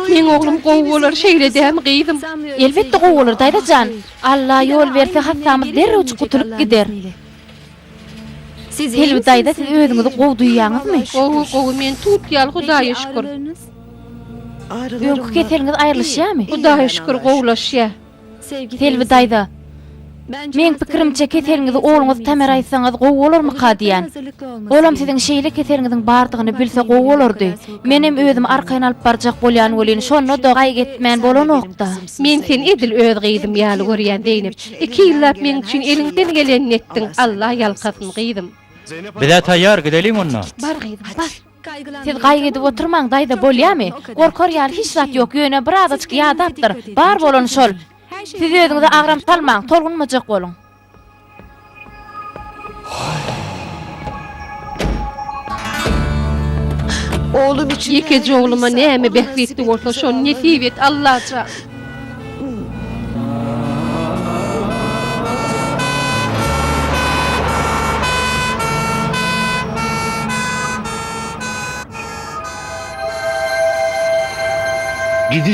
S7: Meň oglum gowy bolar, şeýle dämi, gyzym?
S3: Elbetde gowy bolar, daýza jan. Alla ýol berse hassamyz derrewjik gutulyp gider. Selbi daýza siz özüňizi gowy duýýaňyzmy?
S7: Gowy, gowy, men tut ýaly Hudaýa şükür.
S3: Öňki keseliňiz aýrylyşýamy?
S7: Hudaýa şükür gowulaşýa.
S3: Selbi daýza, meň pikirimçe keseliňizi ogluňyz Tamera aýtsaňyz gowy bolarmyka diýýän. Olam siziň şeýle keseliňiziň bardygyny bilse gowy bolardy. Menem özümi arkaýyn alyp barjak bolýan welin şonda-da gaýgy etmän bolanok-da.
S7: Men seni edil öz gyzym ýaly görýän Zeýnep. Iki ýyllap meň üçin eliňden gelenini etdiň, Alla ýalkasyn gyzym.
S2: Biz-ä taýýar, gideliň onda.
S7: Bar gyzym, bar.
S3: Siz gaýgy edip oturmaň, daýza, bolýamy? Gorkar ýaly hiç zat ýok, ýöne birazajyk ýadapdyr. Bar bolany şol. Siz özüňize agram salmaň, tolgunmajak boluň.
S7: Ýekeje ogluma näme bähbitli bolsa, şony nesip et, Allajan!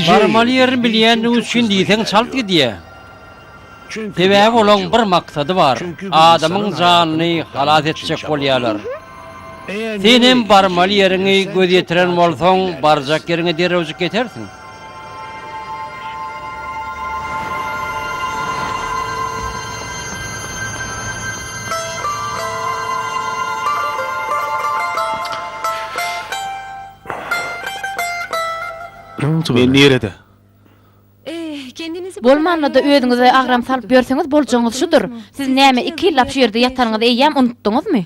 S1: Barmaly ýerini bilýändigi üçin diýseň çalt gidýär. Sebäbi olaň bir maksady bar, adamyň janyny halas etjek bolýarlar. Senem barmaly ýeriňi göz ýetiren bolsaň, barjak ýeriňe derrewjik ýetersiň.
S5: Men nirede?
S3: Bolmanda-da özüňize agram salyp ýörseňiz boljagyňyz şudur. Siz näme iki ýyllap şu ýerde ýatanyňyzy eýýäm unutdyňyzmy?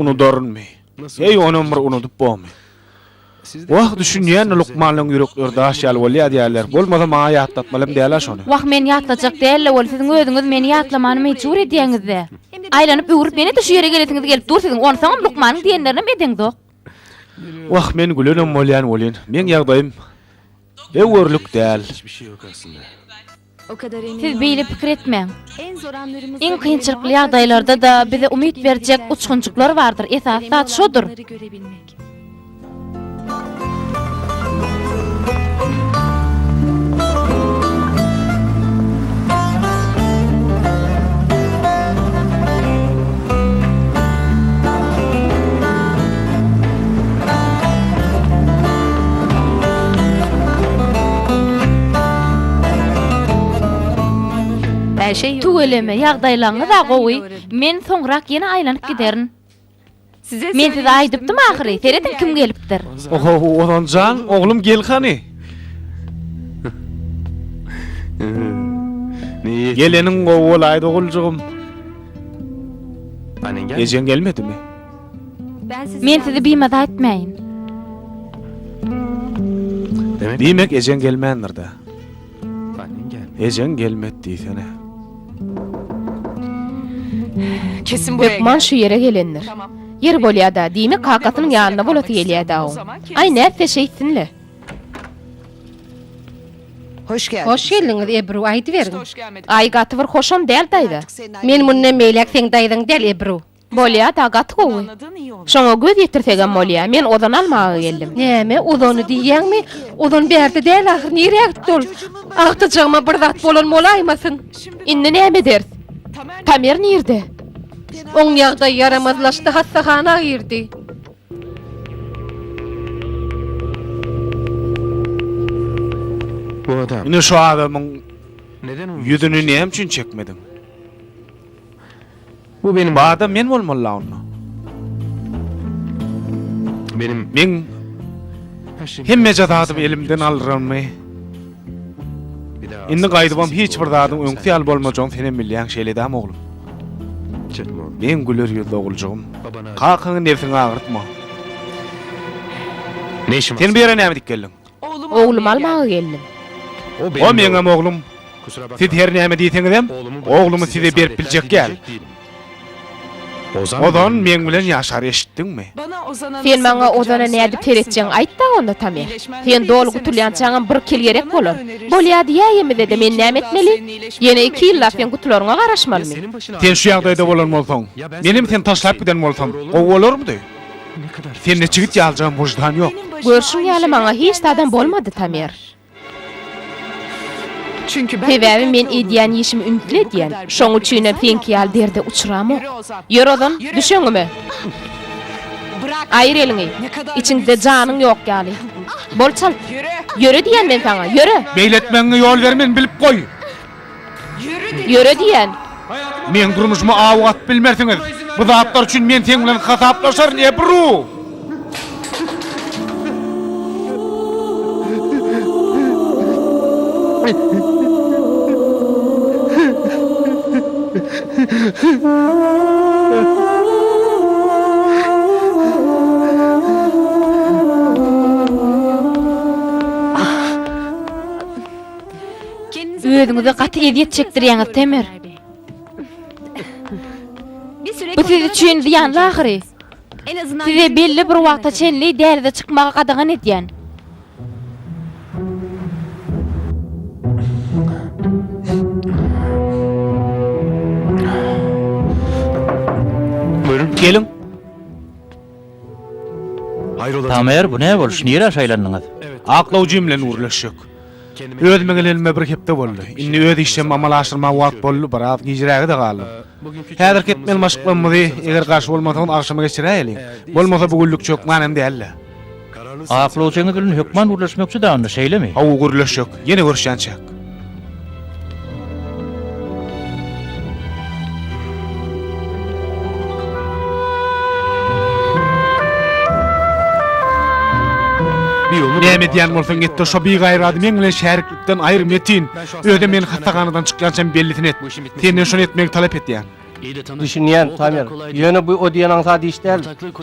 S5: Unudarynmy? Heý, onam bir unudyp bormy? Wah, düşünýän-de lukmanlaryň ýürekleri daş ýaly bolýar diýýärler. Bolmasa maňa ýatlatmalam däl-ä şony.
S3: Wah, men ýatlajak däl-le weli, siziň özüňiz meni ýatlamany mejbur edýäňiz-dä. Aýlanyp-öwrüp ýene-de şu ýere gelesiňiz gelip dur siziň, onsoňam lukmanyň diýenlerinem edeňzok.
S5: Wah, men gülenem bolýan welin, meň ýagdaýym öwerlik däl.
S3: Siz beýle pikir etmäň. Iň kynçylykly ýagdaýlarda-da bize umyt berjek uçgunjyklar bardyr, esasy zat şodur. Tüweleme, ýagdaýlaryňyz-a gowy. Men soňrak ýene aýlanyp giderin. Men size aýdypdym ahyry, serediň kim gelipdir.
S5: Ohow, Ozan jan, oglum gel hany. Geleniň gowy bolaýdy oguljygym. Ejeň gelmedimi?
S3: Men sizi bimaza etmäýin.
S5: Diýmek ejeň gelmändir-dä. Ejeň gelmedi diýsene.
S4: Hökman şu ýere gelendir. Ýeri bolýa-da, diýmek kakasynyň ýanynda bolasy gelýä-dä oň. Aý nätse şeýtsin-le.
S7: Hoş geldiňiz, Ebru, aýdyberiň.
S4: Aý gaty bir hoşam däl daýza.
S7: Men mundan beýläk seň daýzaň däl, Ebru.
S4: Bolýa-da, gaty gowy. Şoňa göz ýetirsegem bolýa. Men Ozany almaga geldim.
S7: Näme, Ozany diýýäňmi? Ozan bärde däl ahyr, nirä gitdi ol? Agtyjagyma bir zat bolan bolaýmasyn?
S4: Indi näme ederis? Tamer nirde?
S7: Oň ýagdaýy ýaramazlaşdy, hassahana girdi.
S5: Ine şu adamyň ýüzüni näme üçin çekmediň? Bu adam men bolmaly-la onda. Meň hemmeje zadymy elimden aldyranymy, indi gaýdybam hiç bir zadyň öňküsi ýaly bolmajagyny senem bilýäň, şeýle dämi oglum? Meň güler ýüzli oguljygym. Kakaňy nebsiňi agyrtma. Sen bu ýere näme edip geldiň?
S4: Oglumy almaga geldim.
S5: O meňem oglum. Siz her näme diýseňizem, oglumy size berip biljek däl. Ozan meň bilen ýaşar, eşitdiňmi?
S4: Sen maňa Ozana nädip seretjegiňi aýt-da onda, Tamer. Sen doly gutulýançaňam bir iki ýyl gerek bolar. Bolýa diýäýemizde-de men näme etmeli? Ýene iki ýyllap seň gutularyňa garaşmalymy?
S5: Sen şu ýagdaýda bolan bolsaň, menem seni taşlap giden bolsam, gowy bolarmydy? Sende çigit ýalyjagam wyždan ýok.
S4: Görşüň ýaly maňa hiç zadam bolmady, Tamer. Sebäbi men edýän işimi ünsli edýän. Şoň üçinem seňki ýaly derde uçramok. Ýör Ozan, düş öňüme. Aýyr eliňi. Içiňde janyň ýok ýaly. Bol çalt. Ýöre diýýän men saňa, ýöre!
S5: Beýle etmegiňe ýol bermen, bilip goý.
S4: Ýöre diýýän.
S5: Meň durmuşyma aw atyp bilmersiňiz. Bu zatlar üçin men seň bilen hasaplaşaryn, Ebru!
S3: Özüňize gaty ezýet çekdirýäňiz, Temer. Bu siz üçin zyýanly ahyry. Size belli bir wagta çenli dälize çykmagy gadagan edýän.
S5: Geliň.
S2: Tamer, bu nä boluş, nirä şaýlandyňyz?
S5: Aklawjym bilen gürleşjek. Özüme gelenime bir hepde boldy. Indi öz işlerimi amala aşyrmaga wagt boldy, biraz gijräge-de galdym. Häzirki etmeli maşklarymyzy, eger garşy bolmasaňyz, agşama geçiräýeliň. Bolmasa bu günlükçe hökman hem däl-de.
S2: Aklawjyňyz bilen hökman gürleşmekçi-dä onda, şeýlemi?
S5: Hawa, gürleşjek. Ýene görüşýänçäk. Näme edýän bolsaň et-de şo bigaýrady meň bilen şäriklikden aýyr, Metin. Özem meni hassahanadan çykýançam bellisini et. Senden şony etmegi talap edýän.
S9: Düşünýän, Tamer. Ýöne bu o diýen aňsat iş däl.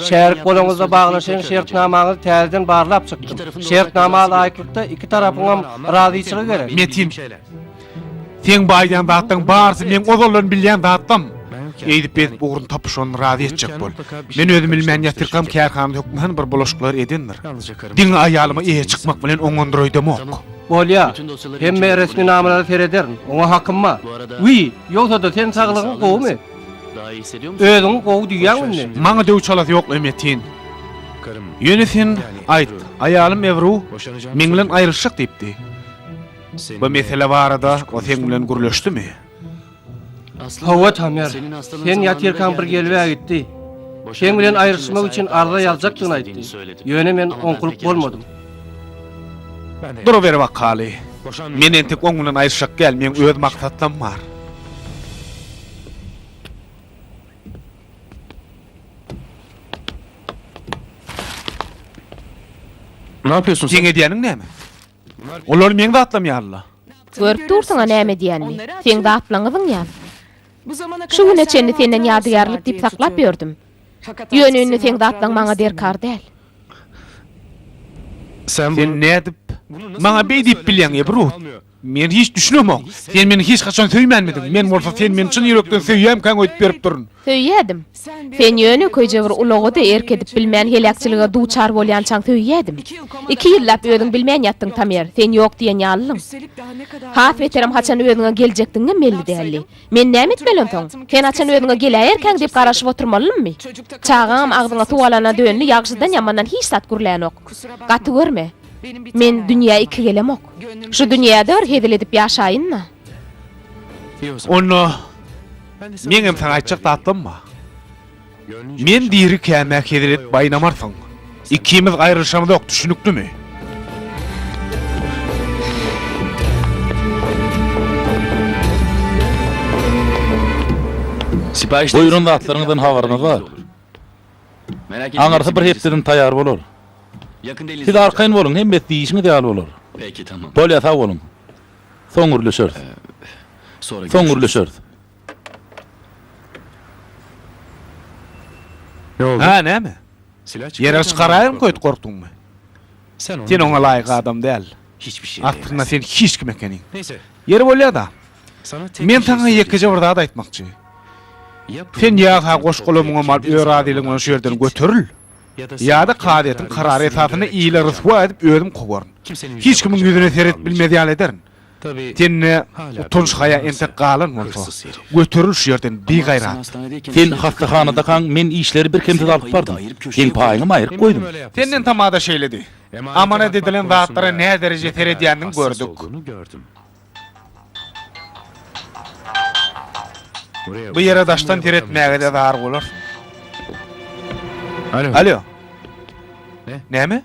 S9: Şärik bolaňyzda baglaşan şertnamaňyzy täzeden barlap çykdym. Şertnama laýyklykda iki tarapyňam razyçylygy gerek.
S5: Metin, seň bu aýdýan zatlaryň barysy meň ozaldan bilýän zatlam. Eýdip-beýdip ugruny tapyp şony razy etjek bol. Men özüm bilmän ýatyrkam kärhanada hökman bir bulaşyklar edendir. Diňe aýalyma eýe çykmak bilen oňandyr öýdemok.
S9: Bolýa. Hemme resminamalara serederin. Oňa hakym bar. Wiý, ýogsa-da sen saglygyň gowumy? Özüňi gowy duýýaňmy indi?
S5: Maňa döw çalasy ýok-la Metin. Ýöne sen aýt, aýalym Ebru meň bilen aýrylyşjak diýipdi. Bu mesele barada o seň bilen gürleşdimi?
S9: Hawa, Tamer. Sen ýatyrkaň bir gelib-ä gitdi. Seň bilen aýrylyşmak üçin arza ýazjakdygyny aýtdy. Ýöne men oňkulyk bolmadym.
S5: Duruber bakaly. Men entek oň bilen aýryşjak däl, meň öz maksatlam bar. Seň edýäniň näme? Olar meň zatlam ýaly-la.
S4: Görüp dursuň-a näme edýänini. Seň zatlaňy zyňýan. Şu güne çenli senden ýadygärlik diýip saklap ýördüm. Ýöne indi seň zatlaň maňa derkar däl.
S5: Sen nädip maňa beý diýip bilýäň, Ebru? Men hiç düşünemok. Sen meni hiç haçan söýmänmidiň? Men bolsa sen meni çyn ýürekden söýýämkäň öýdüp berip durun.
S4: Söýýädim. Sen ýönekeýje bir ulaga-da erk edip bilmän heläkçilige duçar bolýançaň söýýädim. Iki ýyllap özüň bilmän ýatdyň Tamer, sen ýok diýen ýalydyň. Has beterem haçan özüňe geljekdigiňem belli däldi. Men näme etmeli onsoň? Sen haçan özüňe geläýerkäň diýip garaşyp oturmalymmy? Çagaňam agzyňa suw alana döndi, ýagşydan-ýamandan hiç zat gürlänok. Gaty görme. Men dünýä iki gelemok. Şu dünýäde bir hezil edip ýaşaýyn-da.
S5: Onda meňem saňa aýtjak zatlarym bar. Men dirikäm-ä hezil edip aýnamarsyň. Ikimiz aýrylyşamyzok, düşüniklimi?
S6: Buýran zatlaryňyzdan habarymyz bar. Aňyrsy bir hepdeden taýýar bolar. Siz arkaýyn boluň, hemmesi diýişiňiz ýaly bolar. Bolýar, sag boluň. Soň gürleşeris. Soň gürleşeris.
S5: Hä, näme? Ýere çykaraýaryn köýt gorkduňmy? Sen oňa laýyk adam däl. Aslynda sen hiç kim ekeniň. Ýeri bolýa-da. Men saňa ýekeje bir zat aýtmakçy. Sen ýa-ha goş-golamyňam alyp öz razylygyň bilen şu ýerden göteril, ýa-da kazyýetiň karary esasynda ile ryswa edip özüm kowaryn. Hiç kimiň ýüzüne seredip bilmez ýaly ederin. Sende utanç-haýa entek galan bolsa, göteril şu ýerden, bigaýrat!
S6: Sen hassahanadakaň men işleri birkemsiz alyp bardym. Seň paýyňam aýryp goýdum.
S5: Senden tamada şeýledi. Amanat edilen zatlara nädereje seredýändiňi gördük. Bu ýere daşdan seretmäge-de zar bolarsyň. Alo. Näme?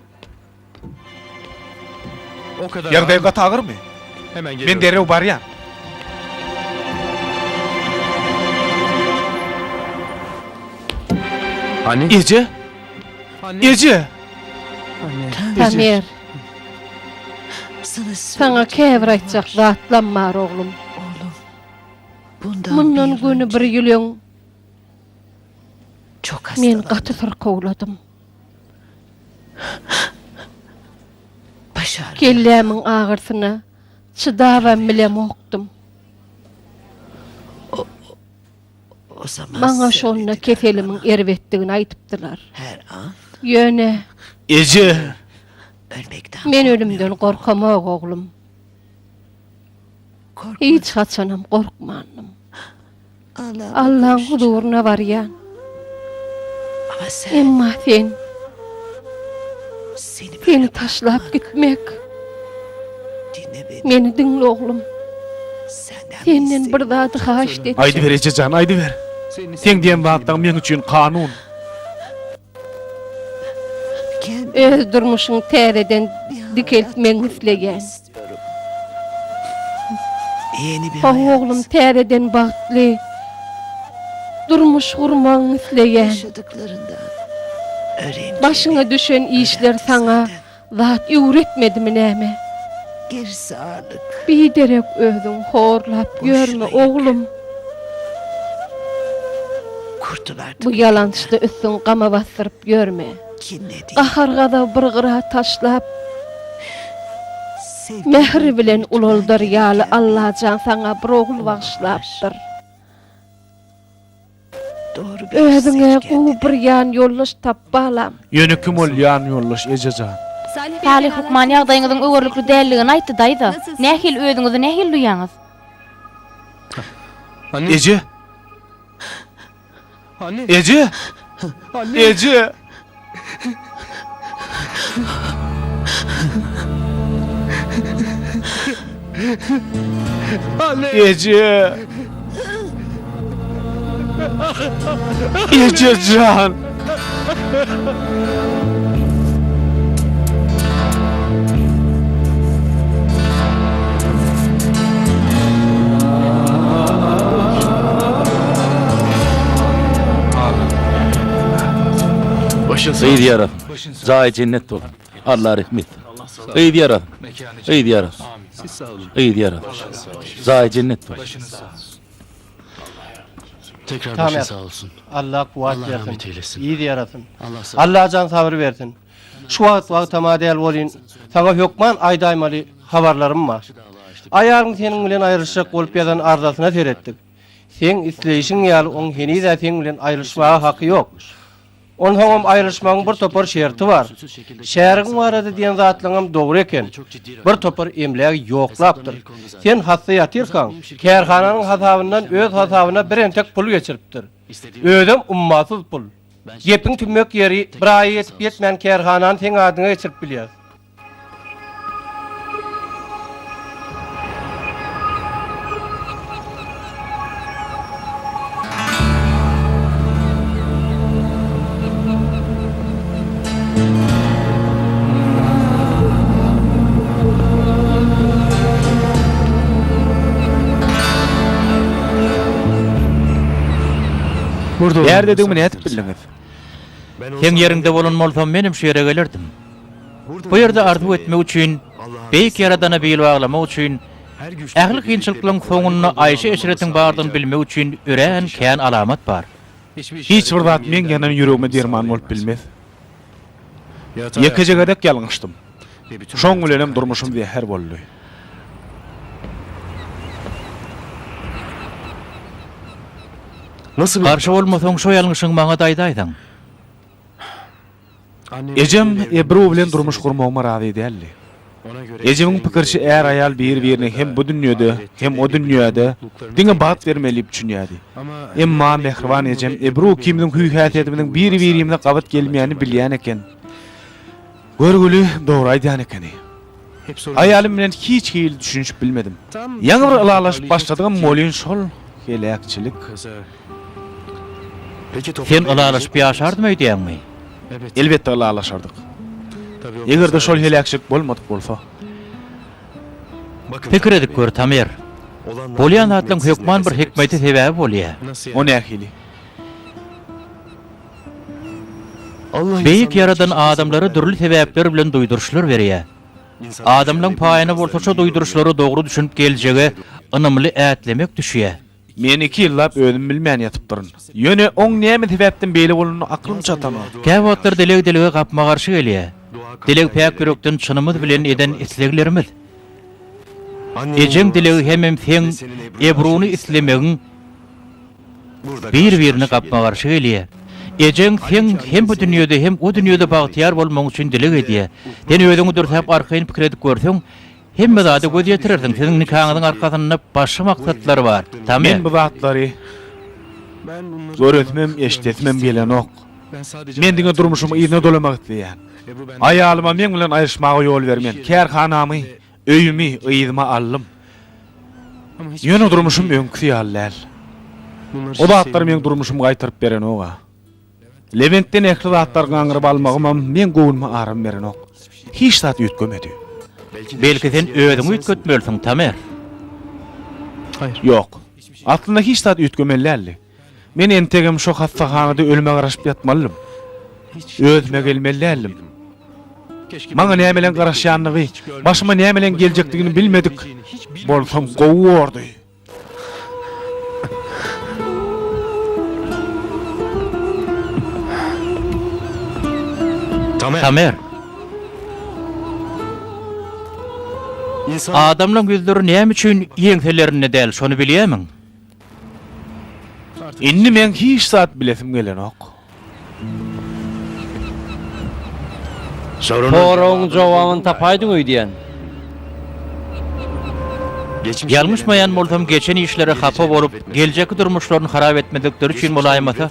S5: Ýagdaýy gaty agyrmy? Men derrew barýan. Eje! Eje!
S7: Tamer. Saňa käbir aýtjak zatlam bar, oglum. Mundan göni bir ýyl öň men gaty syrkawladym. Kellämiň agyrsyna çydabam bilemokdym. Maňa şonda keselimiň erbetdigini aýdypdylar. Ýöne.
S5: Eje!
S7: Men ölümden gorkamok, oglum. Hiç haçanam gorkmandym. Allaň huzuryna barýan. Emma sen, seni taşlap gitmek. Meni diňle oglum. Senden bir zady haýyşt etjek.
S5: Aýdyber eje jan, aýdyber. Seň diýen zatlaň meň üçin kanun.
S7: Öz durmuşyňy täzeden dikeltmegiňi isleýän. Hawa oglum, täzeden bagtly durmuş gurmagyňy isleýän. Başyňa düşen işler saňa zat öwretmedimi näme? Biderek özüňi horlap ýörme, oglum. Bu ýalançda üstüňi gama basdyryp ýörme. Gahar-gazaby bir gyra taşlap, mähir bilen ulaldar ýaly Allajan saňa bir ogul bagyşlapdyr. Özüňe gowy bir ýan ýoldaş tap, balam.
S5: Ýöne kim ol ýan ýoldaş, eje jan?
S3: Salyh lukman ýagdaýyňyzyň öwerlikli däldigini aýtdy, daýza. Nähili, özüňizi nähili duýýaňyz?
S5: Eje! Eje! Eje! Eje! Eje jan!
S6: Gyz ýarasyn. Jaýy jennet bolsun. Allah rehim etsin. Gyz ýarasyn. Gyz ýarasyn. Gyz ýarasyn. Jaýy jennet bolsun.
S9: Tamer, Allah kuwwat bersin. Yz ýarasyn. Allajan sabyr bersin. Şu wagt wagtam-a däl welin, saňa hökman aýdaýmaly habarlarym bar. Aýalyň seniň bilen aýrylyşjak bolup ýazan arzasyna seretdik. Seň isleýşiň ýaly oň heniz-ä seň bilen aýrylyşmaga haky ýok. Onsoňam aýrylyşmagyň bir topar şerti bar. Şärigiň barada diýen zatlaňam dogry eken. Bir topar emlägi ýoklapdyr. Sen hassa ýatyrkaň, kärhananyň hasabyndan öz hasabyna birentek pul geçiripdir. Özem ummasyz pul. Gepiň tümmek ýeri, bir aýa ýetip-ýetmän kärhanany seň adyňa geçirip bilýäs.
S5: Bärdedigimi nädip bildiňiz?
S2: Seň ýeriňde bolan bolsam, menem şu ýere gelerdim. Bu ýerde arzuw etmek üçin, Beýik Ýaradana bil baglamak üçin, ähli kynçylyklaryň soňunda aýşy-eşretiň bardygyny bilmek üçin örän kän alamat bar.
S5: Hiç bir zat meň ýanan ýüregime derman bolup bilmez. Ýekeje gezek ýalňyşdym. Şoň bilenem durmuşym zäher boldy.
S2: Garşy bolmasaň, şo ýalňyşyňy maňa-da aýdaýsaň.
S5: Ejem Ebru bilen durmuş gurmagyma razy däldi. Ejemiň pikirçe är-aýal bir-birine hem bu dünýede, hem o dünýäde diňe bagt bermeli diýip düşünýärdi. Emma mähriban ejem Ebru ikimiziň hüý-häsiýetimiziň bir-birimize gabat gelmeýänini bilýän eken. Görgüli dogry aýdýan ekeni. Aýalym bilen hiç hili düşünişip bilmedim. Ýaňy bir ylalaşyp başladygam welin şol heläkçilik.
S2: Sen ylalaşyp ýaşardym öýdýäňmi?
S5: Elbetde ylalaşardyk. Eger-de şol heläkçilik bolmadyk bolsa.
S2: Pikir edip gör, Tamer. Bolýan zatlaryň hökman bir hikmeti sebäbi bolýa.
S5: O nähili?
S2: Beýik Ýaradan adamlara dürli sebäpler bilen duýduryşlar berýär. Adamlaň paýyna bolsa şo duýduryşlara dogry düşünip geljege ynamly ätlemek düşýär.
S5: Men iki ýyllap özüm bilmän ýatypdyryn. Ýöne oň näme sebäpden beýle bolanyna aklym çatanok.
S2: Käwagtlar dileg dilege gapma-garşy gelýär. Dileg päk ýürekden çynymyz bilen eden isleglerimiz. Ejeň dilegi hemem seň Ebruny islemegiň bir-birine gapma-garşy gelýär. Ejeň seň hem bu dünýede, hem o dünýede bagtyýar bolmagyň üçin dileg edýär. Sen özüňi dürsäp arkaýyn pikir edip görseň, hemme zada göz ýetirersiň. Siziň nikaňyzyň arkasynda başga maksatlar bar. Tamer.
S5: Men bu zatlary göresimem, eşidesimem gelenok. Men diňe durmuşymy yzyna dolamak isleýän. Aýalyma meň bilen aýryşmaga ýol bermen. Kärhanamy, Öýümi yzyma aldym. Ýöne durmuşym öňküsi ýaly däl. O zatlar meň durmuşymy gaýtaryp berenok-a. Lewentden ähli zatlary gaňryp almagymam meň göwnüme aram berenok. Hiç zat üýtgemedi.
S2: Belki sen özüňi üýtgetmelisiň, Tamer?
S5: Ýok. Aslynda hiç zat üýtgemeli däldi. Men entegem şo hassahanada ölüme garaşyp ýatmalydym. Özüme gelmeli däldim. Maňa nämeleň garaşýandygy, başyma nämeleň geljekdigini bilmedik bolsam gowy bordy.
S2: Tamer. Adamlaň ýüzleri näme üçin ýeňselerinde däl, şony bilýämiň?
S5: Indi meň hiç zat bilesim gelenok.
S1: Soragyň jogabyny tapaýdyň öýdýän.
S2: Ýalňyşmaýan bolsam geçen işlere hapa bolup, geljekki durmuşlaryny harap etmezlikleri üçin bolaýmasa,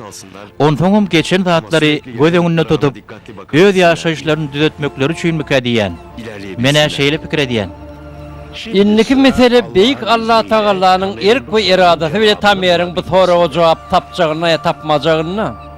S2: onsoňam geçen zatlary göz öňünde tutup, öz ýaşaýyşlaryny düzetmekleri üçinmikä diýýän. Men-ä şeýle pikir edýän.
S1: Indiki mesele Beýik Allatagallanyň erk we eradasy bile Tameriň bu soraga jogap tapjagynda ýa tapmajagynda.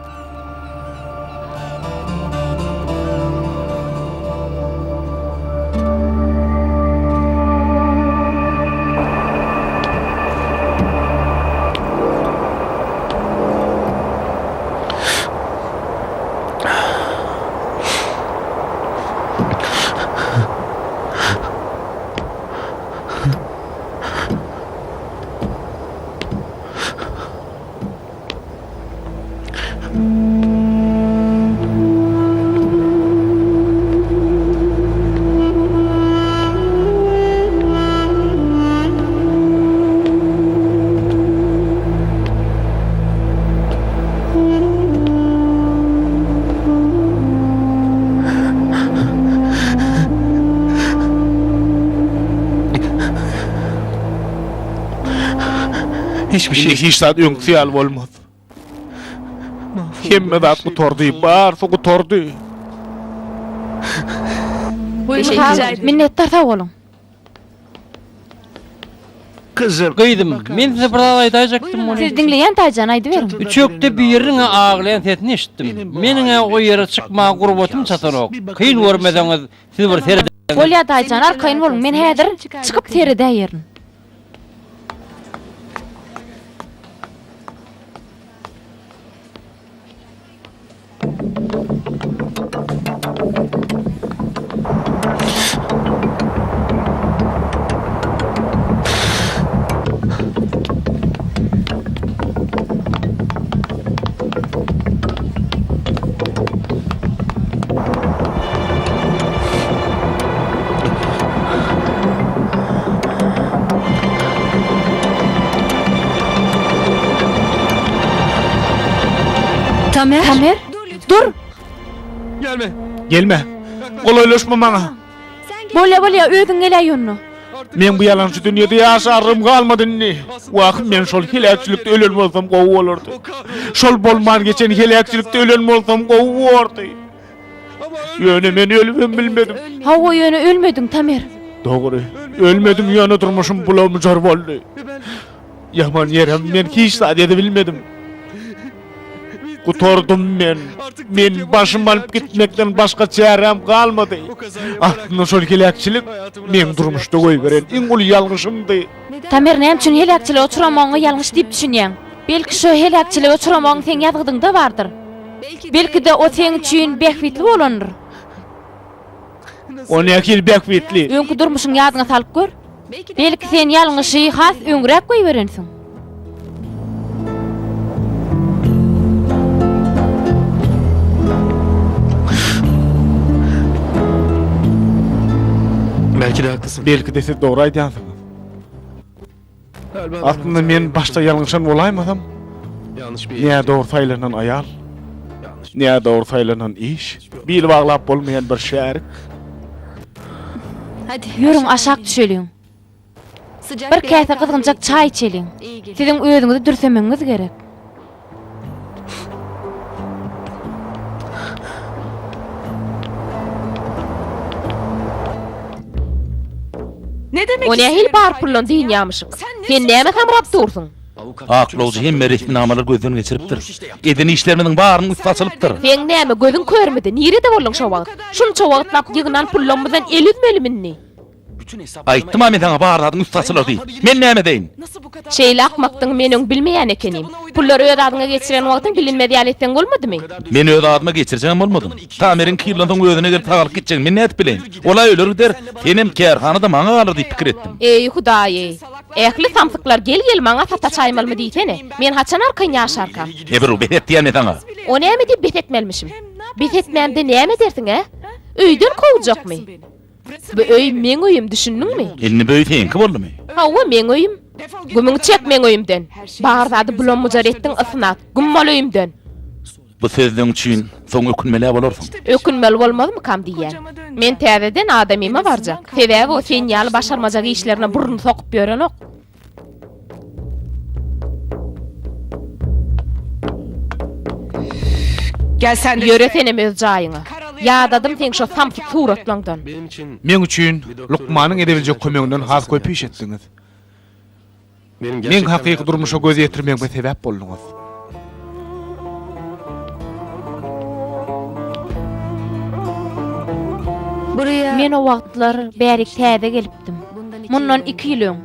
S5: Indi hiç zat öňküsi ýaly bolmaz. Hemme zat gutardy, barysy gutardy.
S3: Minnetdar sag boluň.
S1: Gyzym, men size bir zat aýdaýjakdym welin.
S3: Sizi diňleýän Taýjan, aýdyberiň.
S1: Üçekde biriniň-ä aglaýan sesini eşitdim. Meniň-ä o ýere çykmaga gurbatym çatanok. Kyn görmeseňiz, siz bir seredäýseňiz.
S3: Bolýa Taýjan, arkaýyn boluň, men häzir çykyp seredäýerin. Tamer! Tamer! Dur!
S5: Gelme! Golaýlaşma maňa!
S3: Bolýa, bolýa, özüň geläý onda.
S5: Meň bu ýalançy dünýede ýaşarlygym galmady indi. Wah, men şol heläkçilikde ölen bolsam gowy bolardy. Şol bolman geçen heläkçilikde ölen bolsam gowy bordy. Ýöne men ölübem bilmedim.
S3: Hawa, ýöne ölmediň, Tamer.
S5: Dogry, ölmedim, ýöne durmuşym bulam-bujar boldy. Ýaman ýerem men hiç zat edebilmedim. Gutardym men. Men başym alyp gitmekden başga çäräm galmady. Aslynda şol heläkçilik meň durmuşda goýberen iň uly ýalňyşymdy.
S3: Tamer näme üçin heläkçilige uçramagyňa ýalňyş diýip düşünýäň? Belki şo heläkçilige uçramagyň seň ýazgydyňda bardyr. Belki-de o seň üçin bähbitli bolandyr.
S5: O nähili bähbitli?
S3: Öňki durmuşyňy ýadyňa salyp gör. Belki sen ýalňyşy has öňräk goýberensiň.
S5: Belki-de siz dogry aýdýansyňyz. Aslynda men başda ýalňyşan bolaýmasam, nädogry saýlanan aýal, nädogry saýlanan iş, bil baglap bolmaýan bir şärik.
S3: Ýörüň aşak düşeliň. Bir käse gyzgynjak çaý içeliň. Siziň özüňizi dürsemegiňiz gerek.
S4: O nähili bar puldan dynýamyşyk? Sen näme samrap dursuň?
S6: Aklawjy hemme resminamalary gözden geçiripdir. Eden işlerimiziň barynyň üsti açylypdyr.
S4: Seň näme gözüň körmidi? Nirede bolduň şo wagt? Şunça wagtlap ýygnan pullamyzdan el üzmelimi indi?
S6: Aýtdym-a men saňa bar zadyň üsti açylar diýip. Men näme edeýin?
S4: Şeýle akmakdygyňy men öň bilmeýän ekenim. Pullary öz adyňa geçiren wagtyň bilinmez ýaly etseň bolmadymy?
S6: Men öz adyma geçirjegem bolmadym. Tameriň kyrlansoň soň özüne gelip sagalyp gitjegini men nädip bileýin? Ol-a öler gider, senem, kärhana-da maňa galar diýip pikir etdim.
S4: Eý, Hudaý-eý! Ähli samsyklar gel-gel maňa sataşaýmalymy diýsene? Men haçan arkaýyn ýaşarkam?
S6: Ebru, bes et diýýän men saňa.
S4: O näme diýip bes etmelimişim? Bes etmämde näme edersiň, ä? Öýden kowjakmy? Bu öý meň öýüm, düşündiňmi?
S6: Indi bu öý seňki boldumy?
S4: Hawa, meň öýüm. Gümüňi çek meň öýümden. Bar zady bulam-bujar etdiň, ysnat. Güm bol öýümden.
S6: Bu sözleň üçin soň ökünmel-ä bolarsyň.
S4: Ökünmeli bolmazmykam diýýän. Men täzeden adamyma barjak. Sebäbi o sen ýaly başarmajak işlerine burnuny sokup ýörenok. Ýöre senem öz jaýyňa. Ýadadym seň şo samsyk suratlaňdan.
S5: Meň üçin lukmanyň edebiljek kömeginden has köp iş etdiňiz. Meň hakyky durmuşa göz ýetirmegime sebäp bolduňyz.
S3: Men o wagtlar bärik täze gelipdim. Mundan iki ýyl öň.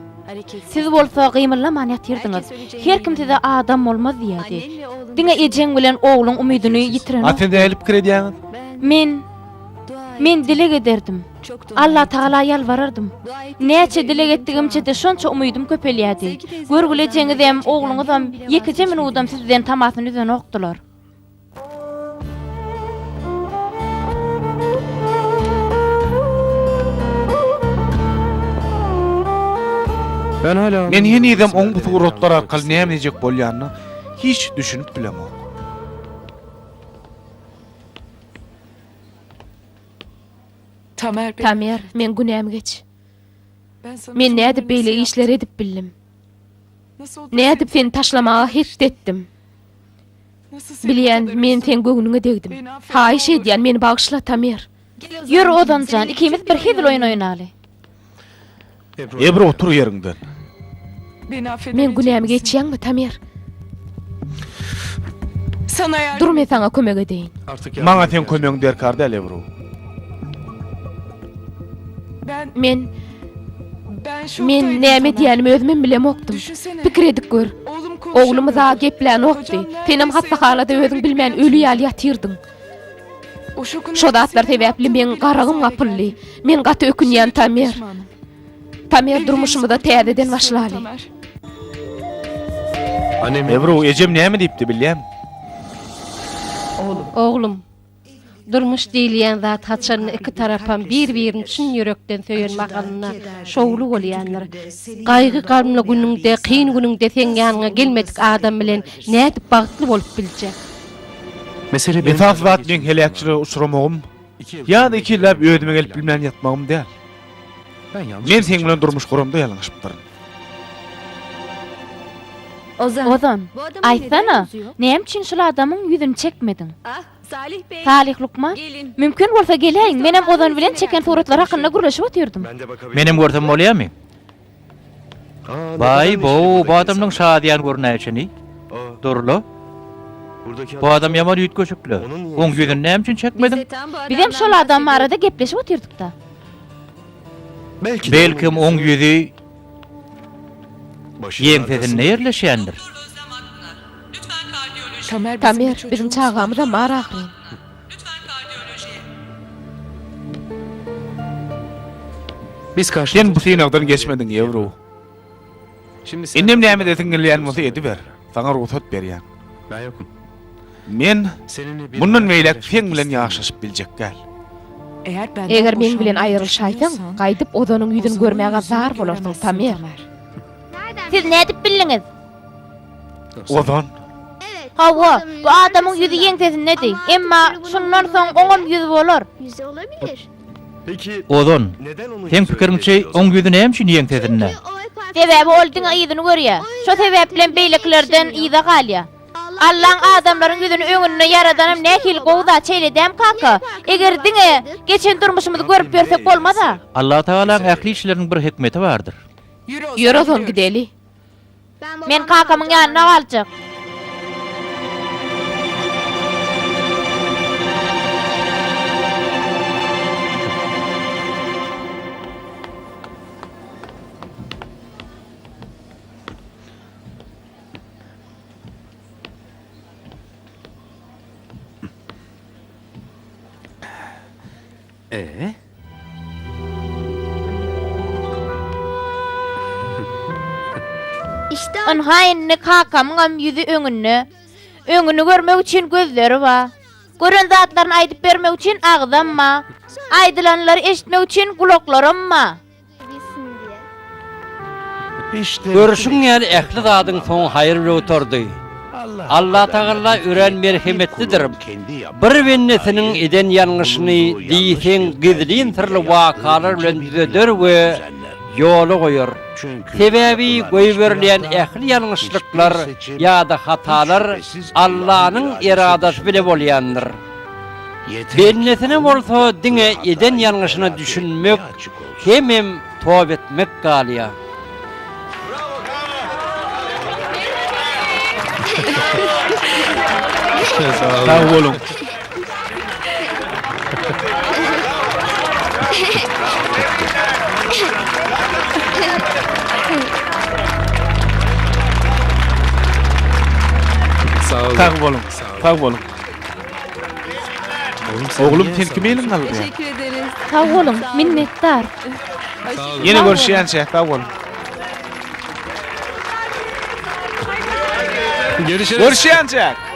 S3: Siz bolsa gymyldaman ýatyrdyňyz. Her kim size adam bolmaz diýýärdi. Diňe ejeň bilen ogluň umydyny
S5: A siz
S3: ýitirenokdy.
S5: nähili pikir edýäňiz?
S3: Men, men dileg ederdim. Allatagala ýalbarardym. Näçe dileg etdigimçe-de şonça umydym köpelýärdi. Görgüli ejeňizem, ogluňyzam ýekeje minudam sizden tamasyny üzenokdylar.
S5: Men henizem oň bu suratlar arkaly näme diýjek bolýanyna hiç düşünip bilemok.
S4: Tamer, meň günämi geç. Men nädip beýle işleri edip bildim? Nädip seni taşlamaga hetdi etdim? Bilýän, men seň göwnüňe degdim. Haýyş edýän, meni bagyşla, Tamer.
S3: Ýör, Ozan jan, ikimiz bir hezil oýun oýnaly.
S5: Ebru, otur ýeriňden.
S4: Meň günämi geçýäňmi, Tamer? Dur, men saňa kömek edeýin.
S5: Maňa seň kömegiň derkar däl, Ebru.
S4: Men Men näme edýänimi özümem bilemokdym. Pikir edip gör. Oglumyz-a geplänokdy. Senem hassahanada özüň bilmän öli ýaly ýatyrdyň. Şo zatlar sebäpli meň garagym gapyldy. Men gaty ökünýän, Tamer. Tamer durmuşymyza täzeden başlaly.
S5: Ebru, ejem näme diýipdi bilýäňmi?
S7: Oglum. Durmuş diýilýän zat haçanda iki tarapam bir-birini çyn ýürekden söýen mahalynda şowly bolýandyr. Gaýgy-gamly günüňde, kyn günüňde seň ýanyňa gelmedik adam bilen nädip bagtly bolup biljek?
S5: Esasy zat meň heläkçilige uçramagym ýa-da ikilläp özüme gelip bilmän ýatmagym däl. Men seň bilen durmuş guramda ýalňyşypdyryn.
S3: Ozan, aýtsana, näme üçin şul adamyň ýüzüni çekmediň? Salyh lukman, mümkin bolsa geläýiň, menem Ozan bilen çeken suratlary hakynda gürleşip otyrdym.
S2: Menem görsem bolýamy? Baý, bow, bu adamlaň şadyýan görünäýşini. Dur-la. Bu adam ýaman üýtgeşik-le. Oň ýüzüni näme üçin çekmediň?
S3: Bizem şol adam barada gepleşip otyrdyk-da.
S2: Belkem, oň ýüzi ýeňsesinde ýerleşýändir.
S4: Tamer, biziň çagamyzam bar ahyryn.
S5: Sen bu synagdan geçmediň, Ýewru. Indem näme edesiň gelýän bolsa ediber. Saňa rugsat berýän. Men mundan beýläk seň bilen ýaşaşyp biljek däl.
S4: Eger meň bilen aýrylyşaýsaň, gaýdyp Ozanyň ýüzüni görmäge zar bolarsyň, Tamer.
S3: Siz nädip bildiňiz?
S5: Ozan.
S3: Hawa, bu adamyň ýüzi ýeňsesindedi. Emma şundan soň oňam ýüzi bolar.
S2: Ozan, seň pikiriňçe oň ýüzi näme üçin ýeňsesinde?
S3: Sebäbi ol diňe yzyny görýär. Şo sebäplem beýlekilerden yza galýar. Allaň adamlaryň ýüzüni öňünde ýaradanam nähili gowy zat, şeýle dämi kaka? Eger diňe geçen durmuşymyzy görüp ýörsek bolmaz-a.
S2: Allatagalaň ähli işleriniň bir hikmeti bardyr.
S4: Ýör Ozan gideli.
S3: Men kakamyň ýanynda galjak.
S10: Ee?
S3: Ynha indi kakamyňam ýüzi öňünde. Öňüni görmek üçin gözleri bar. Gören zatlaryny aýdyp bermek üçin agzam bar. Aýdylanlary eşitmek üçin gulaklaram bar.
S1: Görşüň ýaly ähli zadyň soňy haýyr bilen gutardy. Allatagala örän merhemetlidir. Bir bendesiniň eden ýalňyşyny diýseň gizlin syrly wakalar bilen düzeder we ýola goýar. Sebäbi goýberilýän ähli ýalňyşlyklar ýa-da hatalar Allanyň eradasy bile bolýandyr. Bendesine bolsa diňe eden ýalňyşyna düşünmek hemem toba etmek galýar.
S5: Sag boluň. Sag boluň. Sag boluň. Oglum sen kime eliňi aldyrýaň?
S3: Sag boluň, minnetdar.
S5: Ýene görüşýänçä sag boluň. Görüşýänçäk.